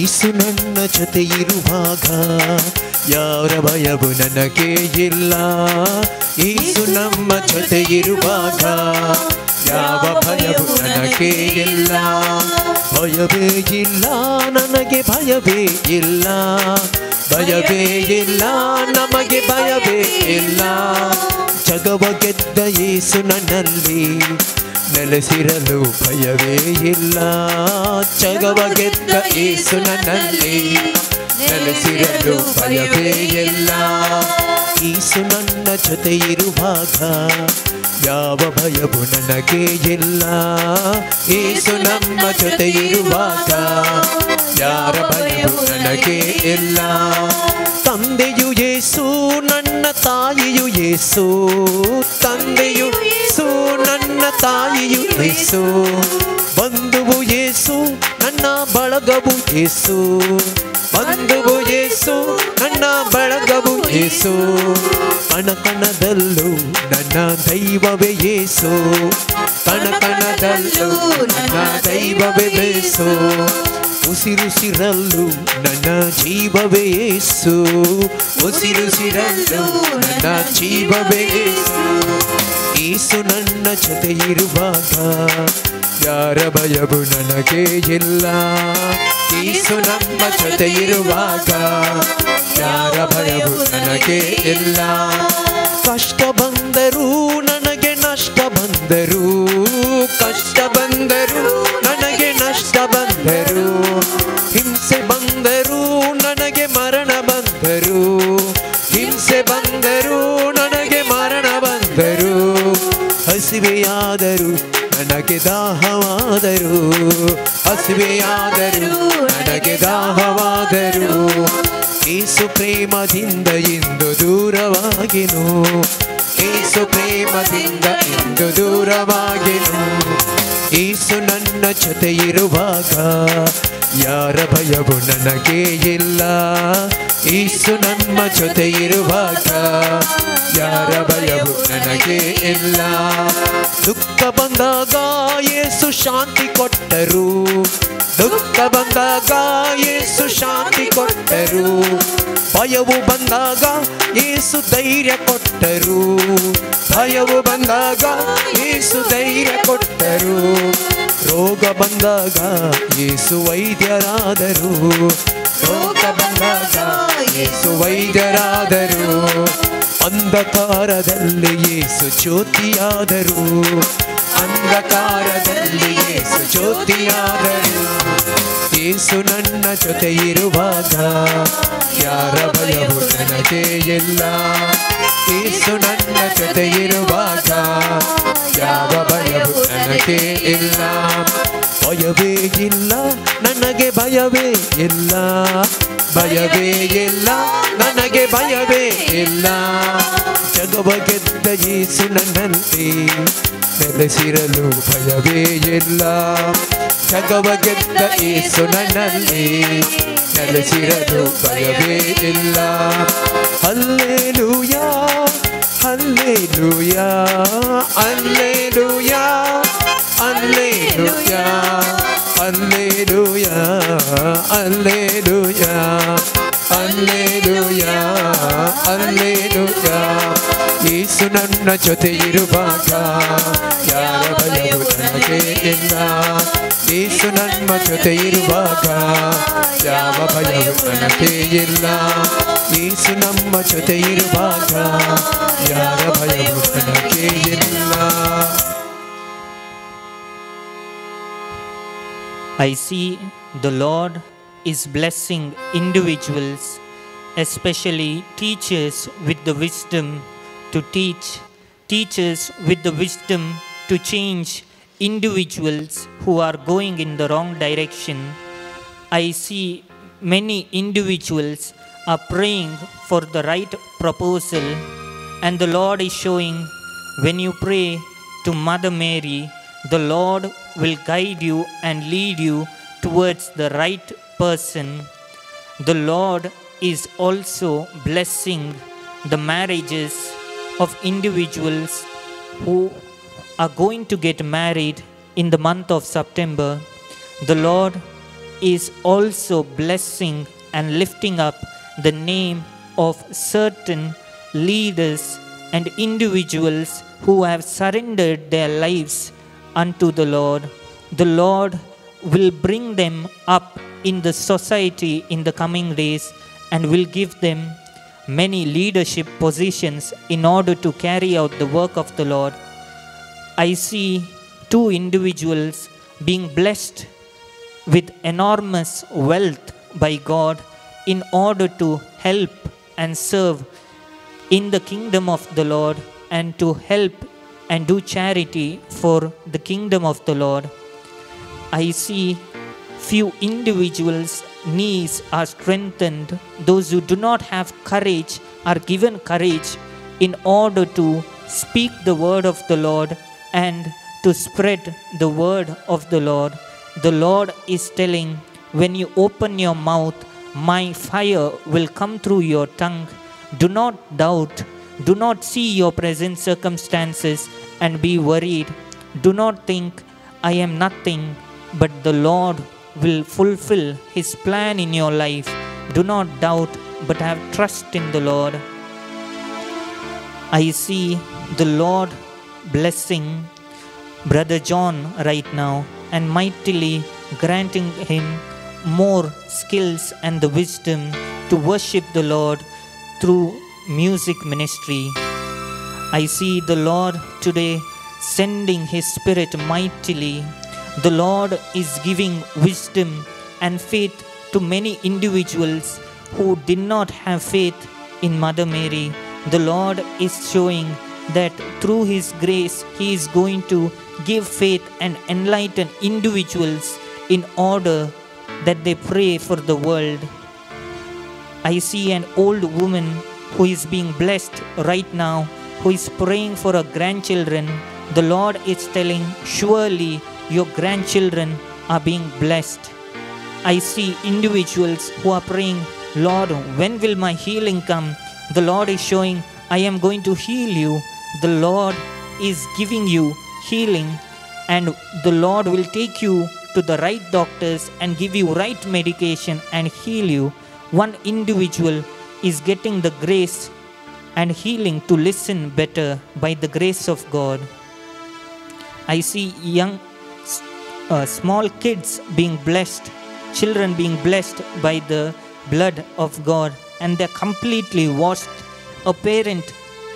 ಯೇಸು ನನ್ನ ಜೊತೆ ಇರುವಾಗ ಯಾರ ಭಯವು ನನಗೆ ಇಲ್ಲ. ಯೇಸು ನಮ್ಮ ಜೊತೆ ಇರುವಾಗ ಯಾವ ಭಯವು ನನಗೆ ಇಲ್ಲ. ಭಯವೇ ಇಲ್ಲ ನನಗೆ, ಭಯವೇ ಇಲ್ಲ, ಭಯವೇ ಇಲ್ಲ ನಮಗೆ, ಭಯವೇ ಇಲ್ಲ. ಜಗವ ಗೆದ್ದ ಯೇಸು ನನ್ನಲ್ಲಿ ನೆಲೆಸಿರಲು ಭಯವೇ ಇಲ್ಲ. ಜಗವ ಗೆದ್ದ ಯೇಸು ನನ್ನಲ್ಲಿ ನೆಲೆಸಿರಲು ಭಯವೇ ಇಲ್ಲ. ಯೇಸು ನನ್ನ ಜೊತೆ ಇರುವಾಗ ಯಾವ ಭಯವು ನನಗೆ ಇಲ್ಲ. ಯೇಸು ನಮ್ಮ ಜೊತೆ ಇರುವಾಗ ಯಾರ ಭಯವು ನನಗೆ ಇಲ್ಲ. ತಂದೆಯು ಯೇಸು ನನ್ನ ತಾಯಿಯು ಯೇಸು, ತಂದೆಯು ಯೇಸು ನನ್ನ ತಾಯಿಯು ಯೇಸು, ಬಂಧುವು ಯೇಸು ನನ್ನ ಬಳಗವು ಯೇಸು, ಬಂಧುವು ಯೇಸು ನನ್ನ ಬಳಗವು ಯೇಸು, ಕಣಕಣದಲ್ಲೂ ನನ್ನ ದೈವವೇ ಯೇಸು, ಕಣಕಣದಲ್ಲೂ ನನ್ನ ದೈವವೇ ಯೇಸು, ಉಸಿರುಸಿರಲ್ಲೂ ನನ್ನ ಜೀವವೇ ಯೇಸು, ಉಸಿರುಸಿರಲ್ಲೂ ನನ್ನ ಜೀವವೇ ಯೇಸು. ಯೇಸು ನನ್ನ ಜೊತೆ ಇರುವಾಗ ಯಾರ ಭಯವು ನನಗೆ ಇಲ್ಲ. ಯೇಸು ನಮ್ಮ ಜೊತೆ ಇರುವಾಗ ಯಾರ ಭಯವು ನನಗೆ ಇಲ್ಲ. ಕಷ್ಟ ಬಂದರೂ ನನಗೆ ನಷ್ಟ ಬಂದರೂ, ಕಷ್ಟ ಬಂದರೂ ನನಗೆ ನಷ್ಟ ಬಂದರೂ, ಹಿಂಸೆ ಬಂದರೂ ನನಗೆ ಮರಣ ಬಂದರೂ, ಹಿಂಸೆ ಬಂದರೂ ನನಗೆ ಮರಣ ಬಂದರೂ, ಹಸಿವೆಯಾದರೂ ನನಗೆ ದಾಹವಾದರೂ, ಹಸಿವೆಯಾದರೂ ನನಗೆ ದಾಹವಾದರೂ, ಯೇಸು ಪ್ರೇಮದಿಂದ ಇಂದು ದೂರವಾಗಿನು, ಯೇಸು ಪ್ರೇಮದಿಂದ ಇಂದು ದೂರವಾಗಿನು. ಯೇಸು ನನ್ನ ಜೊತೆ ಇರುವಾಗ ಯಾರ ಭಯವು ನನಗೆ ಇಲ್ಲ. ಯೇಸು ನಮ್ಮ ಜೊತೆ ಇರುವಾಗ ಯಾರ ಭಯವು ನನಗೆ ಇಲ್ಲ. ದುಃಖ ಬಂದಾಗ ಯೇಸು ಶಾಂತಿ ಕೊಟ್ಟರು, ದುಃಖ ಬಂದಾಗ ಯೇಸು ಶಾಂತಿ ಕೊಟ್ಟರು, ಭಯವು ಬಂದಾಗ ಯೇಸು ಧೈರ್ಯ ಕೊಟ್ಟರು, ಭಯವು ಬಂದಾಗ ಯೇಸು ಧೈರ್ಯ ಕೊಟ್ಟರು, ರೋಗ ಬಂದಾಗ ಯೇಸು ವೈದ್ಯರಾದರು, ರೋಗ ಬಂದಾಗ ಯೇಸು ವೈದ್ಯರಾದರು, ಅಂಧಕಾರದಲ್ಲಿ ಯೇಸು ಜ್ಯೋತಿಯಾದರು, ಅಂಧಕಾರದಲ್ಲಿ ಯೇಸು ಜ್ಯೋತಿಯಾದರು. ಯೇಸು ನನ್ನ ಜೊತೆ ಇರುವಾಗ ಯಾರ ಭಯವು ನನಗೆ ಇಲ್ಲ. ಯೇಸು ನನ್ನ ಜೊತೆ ಇರುವಾಗ ಯಾವ ಭಯವು ನನಗೆ ಇಲ್ಲ. ಭಯವೇ ಇಲ್ಲ ನನಗೆ, ಭಯವೇ ಇಲ್ಲ, ಭಯವೇ ಇಲ್ಲ ನನಗೆ, ಭಯವೇ ಇಲ್ಲ. ಜಗವ ಗೆದ್ದ ಯೇಸು ನನ್ನಲ್ಲಿ ನೆಲೆಸಿರಲು ಭಯವೇ ಇಲ್ಲ. ಜಗವ ಗೆದ್ದ ಯೇಸು ನನ್ನಲ್ಲಿ ನೆಲೆಸಿರಲು ಭಯವೇ ಇಲ್ಲ. ಹಲ್ಲೆಲೂಯಾ, ಹಲ್ಲೆಲೂಯಾ, ಹಲ್ಲೆಲೂಯಾ, ಹಲ್ಲೆಲೂಯಾ, ಹಲ್ಲೆಲೂಯಾ, ಹಲ್ಲೆಲೂಯಾ, ಹಲ್ಲೆಲೂಯಾ, ಹಲ್ಲೆಲೂಯಾ. ಯೇಸು ನನ್ನ ಜೊತೆ ಇರುವಾಗ ಯಾರ ಭಯವು ನನಗೆ ಇಲ್ಲ. ಯೇಸು ನಮ್ಮ ಜೊತೆ ಇರುವಾಗ ಯಾವ ಭಯವು ನನಗೆ ಇಲ್ಲ. ಯೇಸು ನಮ್ಮ ಜೊತೆ ಇರುವಾಗ ಯಾರ ಭಯವು ನನಗೆ ಇಲ್ಲ. I see the Lord is blessing individuals, especially teachers with the wisdom to teach, teachers with the wisdom to change individuals who are going in the wrong direction. I see many individuals are praying for the right proposal, and the Lord is showing when you pray to Mother Mary, the Lord will guide you and lead you towards the right person. The Lord is also blessing the marriages of individuals who are going to get married in the month of September. The Lord is also blessing and lifting up the name of certain leaders and individuals who have surrendered their lives unto the Lord. The Lord will bring them up in the society in the coming days and will give them many leadership positions in order to carry out the work of the Lord. I see two individuals being blessed with enormous wealth by God in order to help and serve in the kingdom of the Lord and to help and do charity for the kingdom of the Lord. I see few individuals' knees are strengthened. Those who do not have courage are given courage in order to speak the word of the Lord and to spread the word of the Lord. The Lord is telling, when you open your mouth, my fire will come through your tongue. Do not doubt. Do not see your present circumstances and be worried. Do not think, I am nothing, but the Lord will fulfill His plan in your life. Do not doubt, but have trust in the Lord. I see the Lord blessing Brother John right now and mightily granting him more skills and the wisdom to worship the Lord through music ministry. I see the Lord today sending His Spirit mightily. The Lord is giving wisdom and faith to many individuals who did not have faith in Mother Mary. The Lord is showing that through His grace, He is going to give faith and enlighten individuals in order that they pray for the world. I see an old woman who is being blessed right now, who is praying for her grandchildren. The Lord is telling, surely your grandchildren are being blessed. I see individuals who are praying, Lord, when will my healing come? The Lord is showing, I am going to heal you. The Lord is giving you healing, and the Lord will take you to the right doctors and give you right medication and heal you. One individual is getting the grace and healing to listen better by the grace of God. I see young, small kids being blessed, children being blessed by the blood of God, and they're completely washed. A parent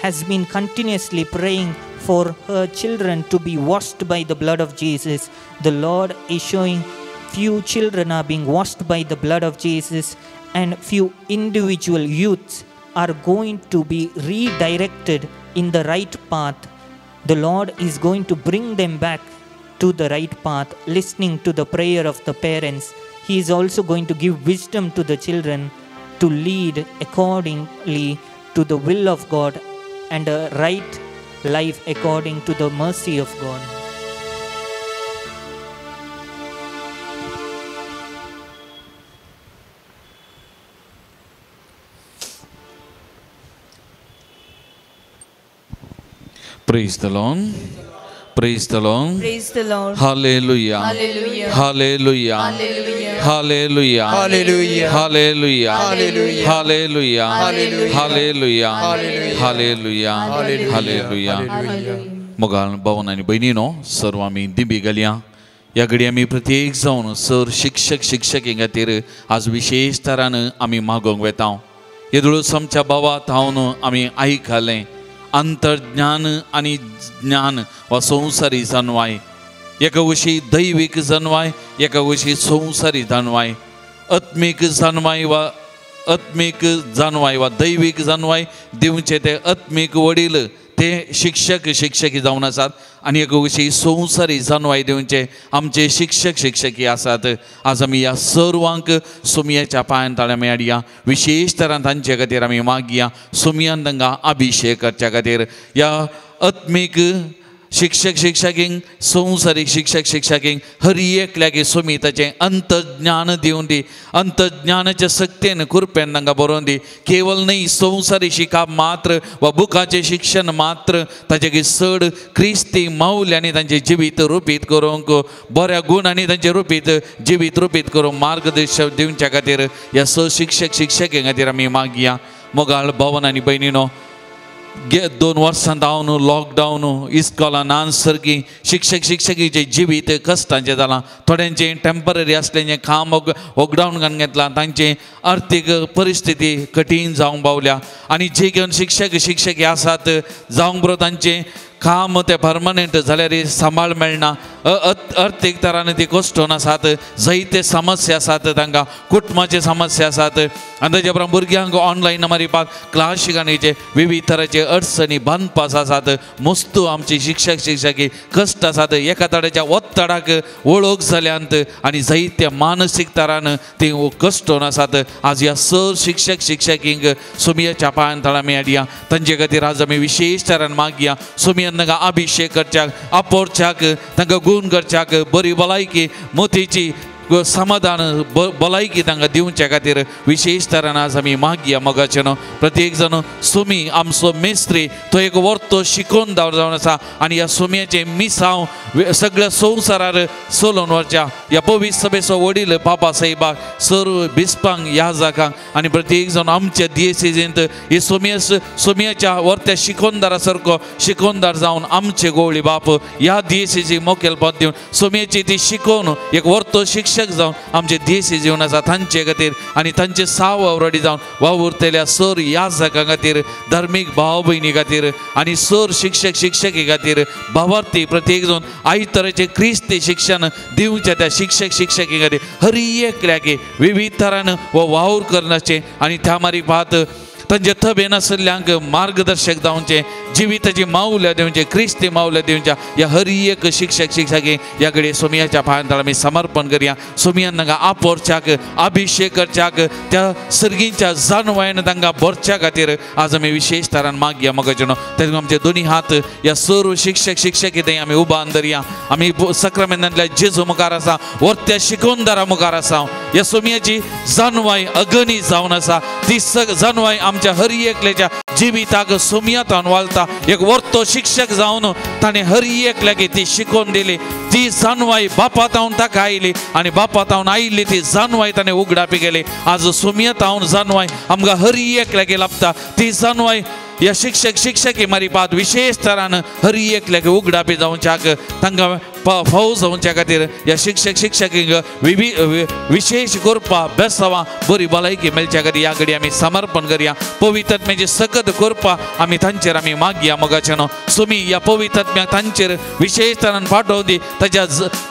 has been continuously praying for her children to be washed by the blood of Jesus. The Lord is showing few children are being washed by the blood of Jesus, and few individual youths are going to be redirected in the right path. The Lord is going to bring them back to the right path, listening to the prayer of the parents. He is also going to give wisdom to the children to lead accordingly to the will of God and a right life according to the mercy of God. Praise the Lord. Praise the Lord. Praise the Lord. Hallelujah. Hallelujah. Hallelujah. Hallelujah. Hallelujah. Hallelujah. Hallelujah. Hallelujah. Hallelujah. Hallelujah. Hallelujah. Hallelujah. Hallelujah. Hallelujah. मोगाल भावन आनी भयणीनो सर्व आमी दिंबी घालया. ह्या घडी आमी प्रत्येक जावन सर शिक्षक शिक्षकी खातीर आज विशेश तरान आमी मागोवंक वेता. येदोळूच आमच्या भावात हांव आमी आयकलें अंतर्ज्ञान आनी ज्ञान वा संवसारी जानवाय, एका वशी दैवीक जानवाय, एका वशी संवसारी जानवाय, आत्मीक जानवाय वा आत्मीक जानवाय वा दैवीक जानवाय दिवचे ते आत्मीक वडील ते शिक्षक शिक्षकी जावन आसात आनी एका वशी संवसारी जानवाय दिवचे आमचे शिक्षक शिक्षकी आसात. आज आमी ह्या सर्वांक सोमयाच्या पांयान ताळ्या आमी हाडया. विशेश तरान तांचे खातीर आमी मागया सोमयान तांकां अभिशेक करच्या खातीर. ह्या आत्मीक शिक्षक शिक्षकींक संवसारीक शिक्षक शिक्षकींक हर एकल्याक सुमी ताचें अंतज्ञान दिवन दी अंतज्ञानाच्या सक्तेन कृपेन तांकां बरोवन दी केवल न्हय संवसारी शिकप मात्र वा बुकाचें शिक्षण मात्र ताचे चड क्रिस्ती मावल्यांनी तांचें जिवीत रुपीत करूंक बऱ्या गुणांनी तांचें रुपीत जिवीत रुपीत करूंक मार्गदर्शन दिवच्या खातीर ह्या स शिक्षक शिक्षकीं खातीर आमी मागया. मोगाळ भवन आनी भयणीनो 2 वर्सां जावन लॉकडावन इस्कॉलां नान सारकी शिक्षक शिक्षकीचें जिवीत कश्टांचें जालां थोड्यांचें टेंपररी आसलें काम लॉकडावन घालून घेतलां तांचें आर्थीक परिस्थिती कठीण जावंक पावल्या आनी जे घेवन शिक्षक शिक्षकी आसात जावंक बरो तांचें काम तें परमनंट जाल्यार सांबाळ मेळना अर्थीक तरान ती कश्टोन आसात जायते समस्या आसात तांकां कुटुंबाचे समस्या आसात आनी ताच्या उपरांत भुरग्यांक ऑनलायन मारिपाक क्लास शिकण्याचे विविध तराचे अडचणी बांदपास आसात मस्तू आमची शिक्षक शिक्षकी कश्ट आसात एका तराच्या ओत्तडाक वळख जाल्यांत आनी जायत्या मानसीक तरान ती कश्टोन आसात. आज ह्या सर शिक्षक शिक्षकींक सुमियाच्या पांयान तळा आमी हाडया तांचे खातीर आज आमी विशेश तरान मागया सुमियान तांकां अभिशेक करच्याक आपोरच्याक तांकां गुण करच्याक बरी भलायकी मोतीची समाधान भलायकी तांकां दिवच्या खातीर विशेश तरान आज आमी मागया. मोगाचें न्हू प्रत्येक जाण सुमी आमचो मेस्त्री तो एक वर्तो शिकोवन जावन आसा आनी ह्या सुमयाचें मिसांव सगळ्या संवसारार चलोवन व्हरच्या ह्या पवित्र सभेचो वडील बाबा साहेबाक सर्व बिस्पांक याजकांक आनी प्रत्येक जाण आमच्या दियेसेजींत ही सुमयाच्या वर्त्या शिकोवणदारा सारको शिकोवणदार जावन आमचे गोवळी बाप ह्या दियेसेजी मोकेलपद दिवन सुमयाची ती शिकोवन एक वर्तो शिक्षक जावन आमचे देश जीवन आसा तांचे खातीर आनी तांचे साव आवरडी जावन वावुरतल्या सर याजकां खातीर धार्मीक भाव भयणी खातीर आनी सर शिक्षक शिक्षकी खातीर भावार्थी प्रत्येक जावन आयज तरेचे क्रिस्ती शिक्षण दिवच्या त्या शिक्षक शिक्षकी खातीर हर एकल्याक विविध तरान हो वावर करण्याचें आनी त्या मारिफात तांचे थबे नासल्ल्यांक मार्गदर्शक जावचें जिविताची मावल्या दिवचें क्रिस्ती मावल्या दिवच्या ह्या हर एक शिक्षक शिक्षकी ह्या कडेन सोमयाच्या पांयां तळा आमी समर्पण करया. सोमयान तांकां आपोरच्याक अभिशेक करच्याक त्या सर्गींच्या जाणवायन तांकां भरच्या खातीर आज आमी विशेश तरान मागया. मोगाचें न्हू तेन्ना आमचे दोनी हात ह्या सर्व शिक्षक शिक्षकी थंय आमी उबान धरया. आमी सक्रामेंतांतल्या जेजू मुखार आसा वर्त्या शिकोवणदारा मुखार आसा ह्या सोमयाची जाणवाय अगणी जावन आसा ती जाणवाय आमच्या हर एकल्याच्या जिविताक सोमयातान वालता एक वर्तो शिक्षक जावन ताणें हर एकल्याक ती शिकोवन दिली ती जाणवाय बापा तावन ताका आयली आनी बापा तावन आयिल्ली ती जाणवाय ताणें उगडापी केली. आज सोमयातावन जाणवाय आमकां हर एकल्याक लाभता ती जाणवाय ह्या शिक्षक शिक्षकी मारिपात विशेश तरान हर एकल्याक उगडापी जावच्याक तांकां फाव जावच्या खातीर ह्या शिक्षक शिक्षकींक विशेश करपा बेसावां बरी भलायकी मेळच्या खातीर ह्या कडेन आमी समर्पण करया. पवित्र सकत करपा आमी तांचेर आमी मागया. मोगाचें न्हू सुमी ह्या पवित्र तांचेर विशेश तरान पाठोवन दी ताच्या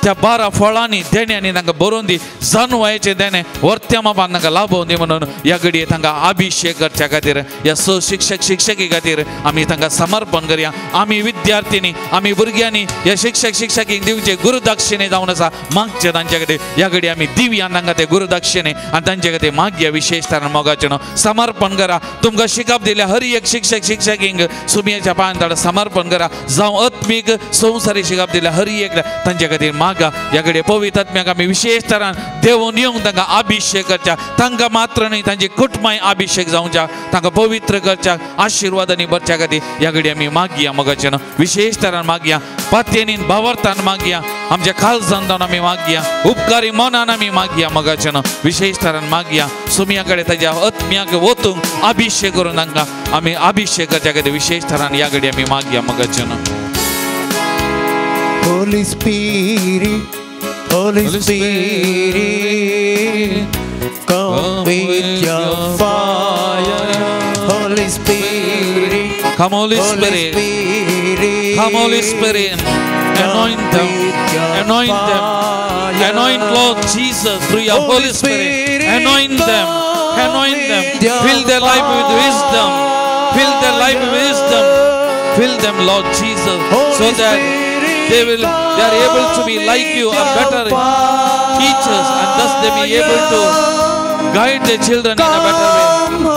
त्या 12 फळांनी देण्यांनी तांकां बरोवन दी जाणवायचें देणें वर्त्या मापान तांकां लाभोवन दी म्हणून ह्या घडये तांकां अभिशेक करच्या खातीर ह्या स शिक्षक शिक्षकी खातीर आमी तांकां समर्पण करया. आमी विद्यार्थ्यांनी आमी भुरग्यांनी ह्या शिक्षक शिक्षकींक दिवचे गुरुदक्षिणे जावन आसा मागचे तांचे खातीर ह्या घडये आमी दिवया तांकां ते गुरुदक्षिणे आनी तांचे खातीर मागया. विशेश तरान मोगाचें न्हू समर्पण करा. तुमकां शिकप दिल्या हर एक शिक्षक शिक्षकींक सुमयाच्या पांयां तळा समर्पण करा. जावं आत्मीक संवसारी शिकप दिल्या हर एक तांचे खातीर मागा. ह्या घडये पवित्र आत्म्याक आमी विशेश तरान देवून येवंक तांकां अभिशेक करच्या तांकां मात्र न्हय तांचे कुटुंबांय अभिशेक जावच्या तांकां पवित्र करच्या आशिर्वादांनी भरच्या खातीर ह्या घडये आमी मागया. मोगाचें न्हू विशेश तरान मागया. पातयेनीन भावार्थान मागया. आमच्या काळजान जावन आमी मागया. उपकारी मनान आमी मागया. मोगाचें न्हू विशेश तरान मागया. सुमया कडेन ताज्या आत्म्याक वतूंक अभिशेक करून तांकां आमी अभिशेक करच्या खातीर विशेश तरान ह्या घडये आमी मागया. मोगाचें न्हू Holy Spirit, Holy Spirit, come with your fire. Holy Spirit, come Holy Spirit, come Holy Spirit, anoint them, anoint them, anoint Lord Jesus through your Holy Spirit, anoint them, anoint them, fill their life with wisdom, fill their life with wisdom, fill them Lord Jesus, so that they are able to be like you or better teachers, and thus they be able to Guide their children in a better way.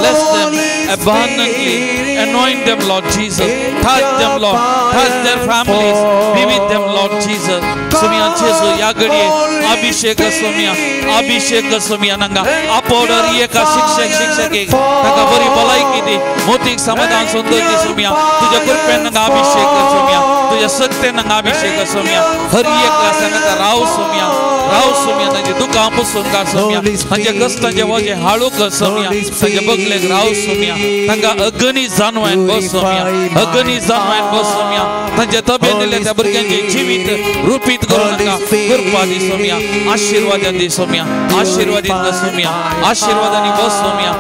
Bless them abundantly. Anoint them, Lord Jesus. Touch them, Lord. Touch their families. Be with them, Lord Jesus. Soumya Jesu ह्या घडये अभिषेक सोम्या, अभिषेक सोम्या नांगा आपोडर एका शिक्षक शिक्षकेक ताका बरी भलायकी दी, मोतीक समाधान सुंदर दी सोम्या. तुज्या कृपेन नांगा अभिषेक सोम्या, तुज्या सत्तेन नांगा अभिषेक सोम्या. हर एका सांगाता राव सोम्या, राव सोम्या. तांची दुकां पुसून काड सोम्या, तांच्या कश्टांचे वजें हाळू कर सोम्या, तांच्या बगलेक राव सोम्या. तांकां अगनी जानवायन बस सोम्या, अगनी जानवायन बस सोम्या. तांच्या तब्येत दिल्या त्या भुरग्यांचें जिवीत रुपीत करूं नाका. कृपा दी सोम्या, आशिर्वादान दी सोम्या, आशिर्वादीत कर सोम्या, आशिर्वादांनी बस सोम्या.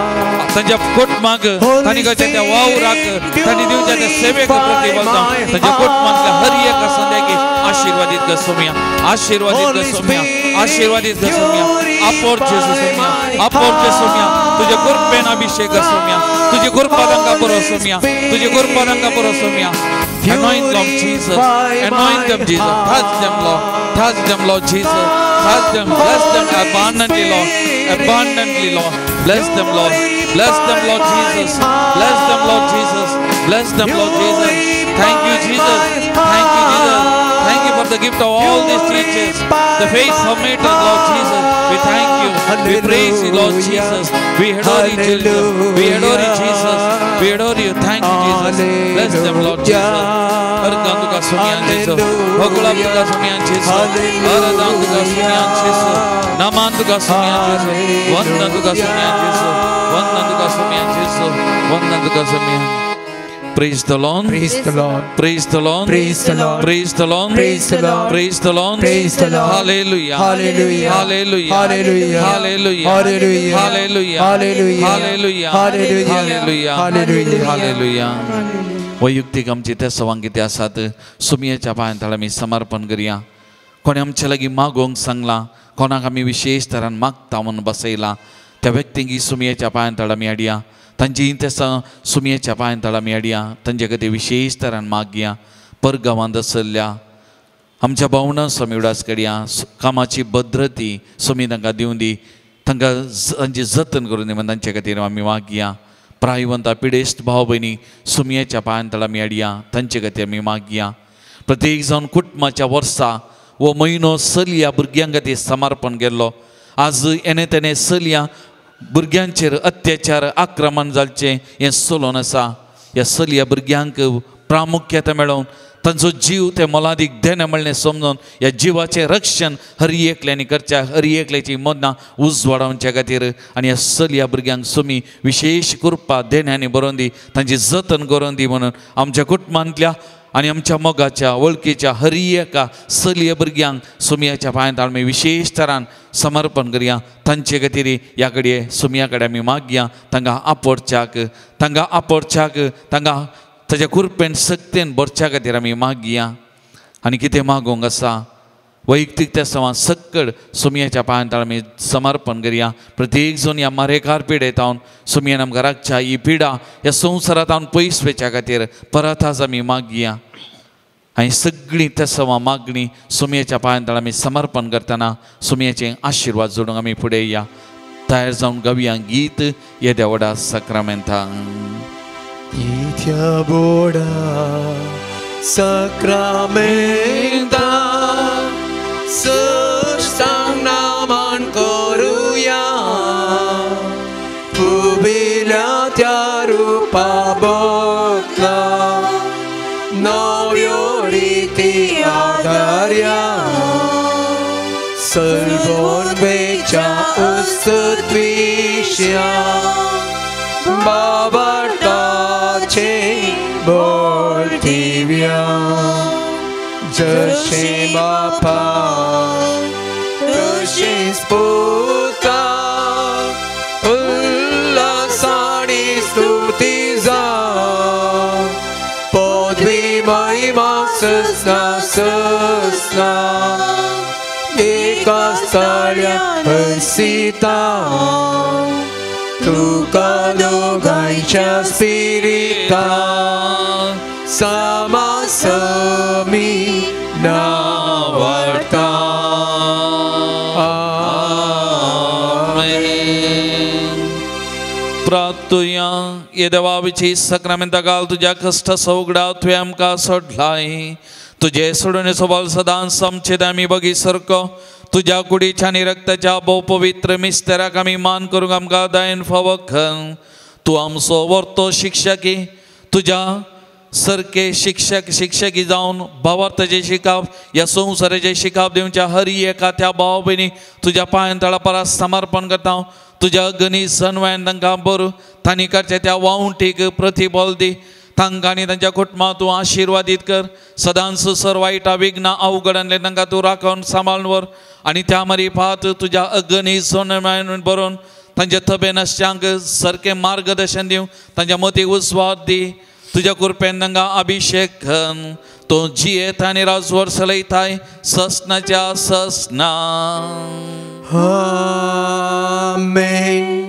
तांच्या कुटुंबाक तांणी करच्या त्या वावराक तांणी दिवच्या त्या सेवेक प्रतिबल जावं. तांच्या कुटुंबांतल्या हर एका संध्याकी आशिर्वादीत कर सोम्या, आशिर्वादीत कर सोम्या, आशिर्वादीत कर सोम्या. आपोरचे सोम्या, आपोरचे सोम्या. तुझ्या कृपेन अभिषेक सोम्या, तुझी कृपा तांकां पुरो सोम्या, तुझी कृपा तांकां पुरो Saumya. Anoint them, Jesus. Anoint them, Jesus. Touch them, Lord. Touch them, Lord Jesus. Touch them. Bless them abundantly, Lord. Abundantly, Lord. Bless them, Lord. Bless them, Lord Jesus. Bless them, Lord Jesus. Bless them, Lord Jesus. Thank you, Jesus. Thank you, Jesus. Thank you for the gift of all these teachers, the faith formators, Lord Jesus. We thank you. We praise you, Lord Jesus. We adore you, Jesus. We adore you, Jesus. We adore you. Thank you, Jesus. Bless them, Lord Jesus. अर्गां तुका सोम्यान जेजू, भगुलाब तुका सोम्यान जेजू, आराधन तुका सोम्यान जेजू, नमन तुका सोम्यान जेजू, वंदन तुका सोम्यान जेजू, वंदन तुका सोम्यान जेजू, वंदन तुका सोम्यान. Praise the Lord. Praise the Lord. Praise the Lord. Praise the Lord. Praise the Lord. Praise the Lord. Praise the Lord. Praise the Lord. Hallelujah. Hallelujah. Hallelujah. Hallelujah. Hallelujah. Hallelujah. Hallelujah. Hallelujah. Hallelujah. Hallelujah. Hallelujah. Hallelujah. Hallelujah. वैयक्तीक आमची त्या सवांग कितें आसात सुमयेच्या पांयां तळा आमी समर्पण करया. कोणें आमचे लागीं मागोवंक सांगलां, कोणाक आमी विशेश तरान मागता म्हूण बसयलां त्या व्यक्तींक सुमयेच्या पांयां तळा आमी हाडया. तांची तेसां सुमयेच्या पांयां तळा आमी हाडया. तांचे खातीर विशेश तरान मागया. परगांवांत आसल्या आमच्या भावणां स्वामी उडास करया. कामाची भद्रती स्वामी तांकां दिवं दी, तांकां तांची जतन करून दी म्हूण तांचे खातीर आमी मागया. प्रायवंता पिडेस्त भाव भयणी सुमयेच्या पांयां तळा आमी हाडया. तांचे खातीर आमी मागया. प्रत्येक जावन कुटुंबाच्या वर्सा हो म्हयनो चलया भुरग्यां खातीर समर्पण केल्लो. आज येणे तेणे चलया भुरग्यांचेर अत्याचार आक्रमण जावचें हें चलोवन आसा. ह्या चलया भुरग्यांक प्रामुख्यता मेळोवन तांचो जीव ते मोलादीक देणें म्हणलें समजून ह्या जिवाचें रक्षण हर एकल्यांनी करच्या, हर एकल्याची मनां उजवाडावच्या खातीर आनी ह्या चलया भुरग्यांक सुमी विशेश कृपा देण्यांनी बरोवन दी, तांची जतन करून दी म्हणून आमच्या कुटुंबांतल्या आनी आमच्या मोगाच्या वळखीच्या हर एका चलया भुरग्यांक सुमयाच्या पांयांत आमी विशेश तरान समर्पण करया. तांचे खातीर ह्या कडेन सुमया कडेन आमी मागया. तांकां आपोरच्याक, तांकां आपोरच्याक, तांकां ताच्या कृपेन सक्तेन भरच्या खातीर आमी मागया. आनी कितें मागोवंक आसा वैयक्तीक त्या सवां सक्कड सुमयाच्या पांयांत आमी समर्पण करया. प्रत्येक जण ह्या मारेकार पिडेत हांव सुमयान आमकां राखच्या ही पिडा ह्या संवसारांत हांव पयस वयच्या खातीर परत आज आमी मागया. आनी सगळीं त्या सवां मागणी सुमयेच्या पांयांत आमी समर्पण करतना सुमयेचे आशिर्वाद जोडूंक आमी फुडें या. तयार जावन गावया गीत येद्या व्हडा साक्रामेंताक. येद्या व्हडा साक्रामेंता साष्टांग नमन करुया, उबेल्या त्या रुपा बदला नव्यो रिती आदारया, सर्वोन्वेच्या उस्तुत्विश्या बाबर्ताचे बोल दिव्या, जशें बापा तशेंच पुता उल्हासांनी स्तुती जावं, पदवी महिमा सस्ना सस्ना एका स्थळ्या हर्षिता, तुका दोगांयच्या स्पिरिता समासमी नावर्ता. आमेन. परतुया ये देवाची सक्रामेंता घाल तुज्या कश्ट सवगडा तुवें आमकां सोडलाय तुजे सोडून सोबल सदांच आमचे आमी बगी सारको तुज्या कुडीच्या आनी रक्ताच्या भोव पवित्र मिस्तेराक आमी मान करूंक आमकां दयेन फावो कर. तूं आमचो वर्तो शिक्षकी तुज्या सारके शिक्षक शिक्षकी जावन भावार्थाचें शिकाप ह्या संवसाराचें शिकाप दिवच्या हरी एका त्या भाव भयणी तुज्या पांयां तळा परत समर्पण करता हांव. तुज्या गणीत सनवायन तांकां बरो तांणी करच्या त्या वावटीक प्रतिबल दी तांकां आनी तांच्या कुटुंबाक तूं आशिर्वादीत कर. सदांच सर वायटा विघ्नां अवघडांतल्यान तांकां तूं राखून सांबाळून व्हर आनी त्या मारीफात तुज्या अगणीत सनवायन बरोवन तांच्या थबे नासच्यांक सारकें मार्गदर्शन दिवं तांच्या मतीक उस्वाद दी. तुज्या कृपेन तांकां अभिशेक कर. तो जियेत आनी राजवर चलयताय ससनाच्या ससना. आमेन.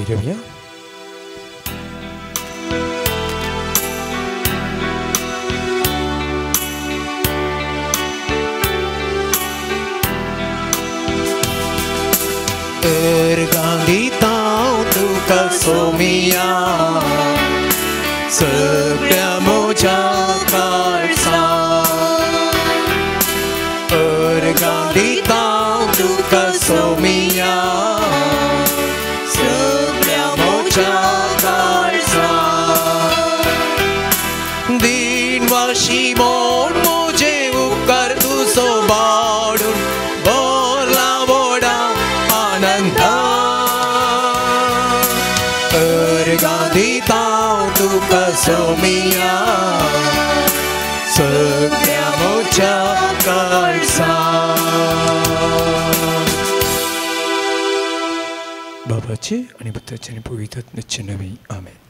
Revient. अर्गां तुका सोमिया सगळ्या म्हज्या काळसा अर्गां तुका सोमिया दिनवाशी मोन म्हजे उपकार तुजो बाडून बोला व्हडा आनंदान अर्गां दिता तुका सोमिया सगळ्या म्हज्या काळसा. बाबाचे आणि पुत्राचे आणि पवित्र आत्म्याचे नावे आमेन.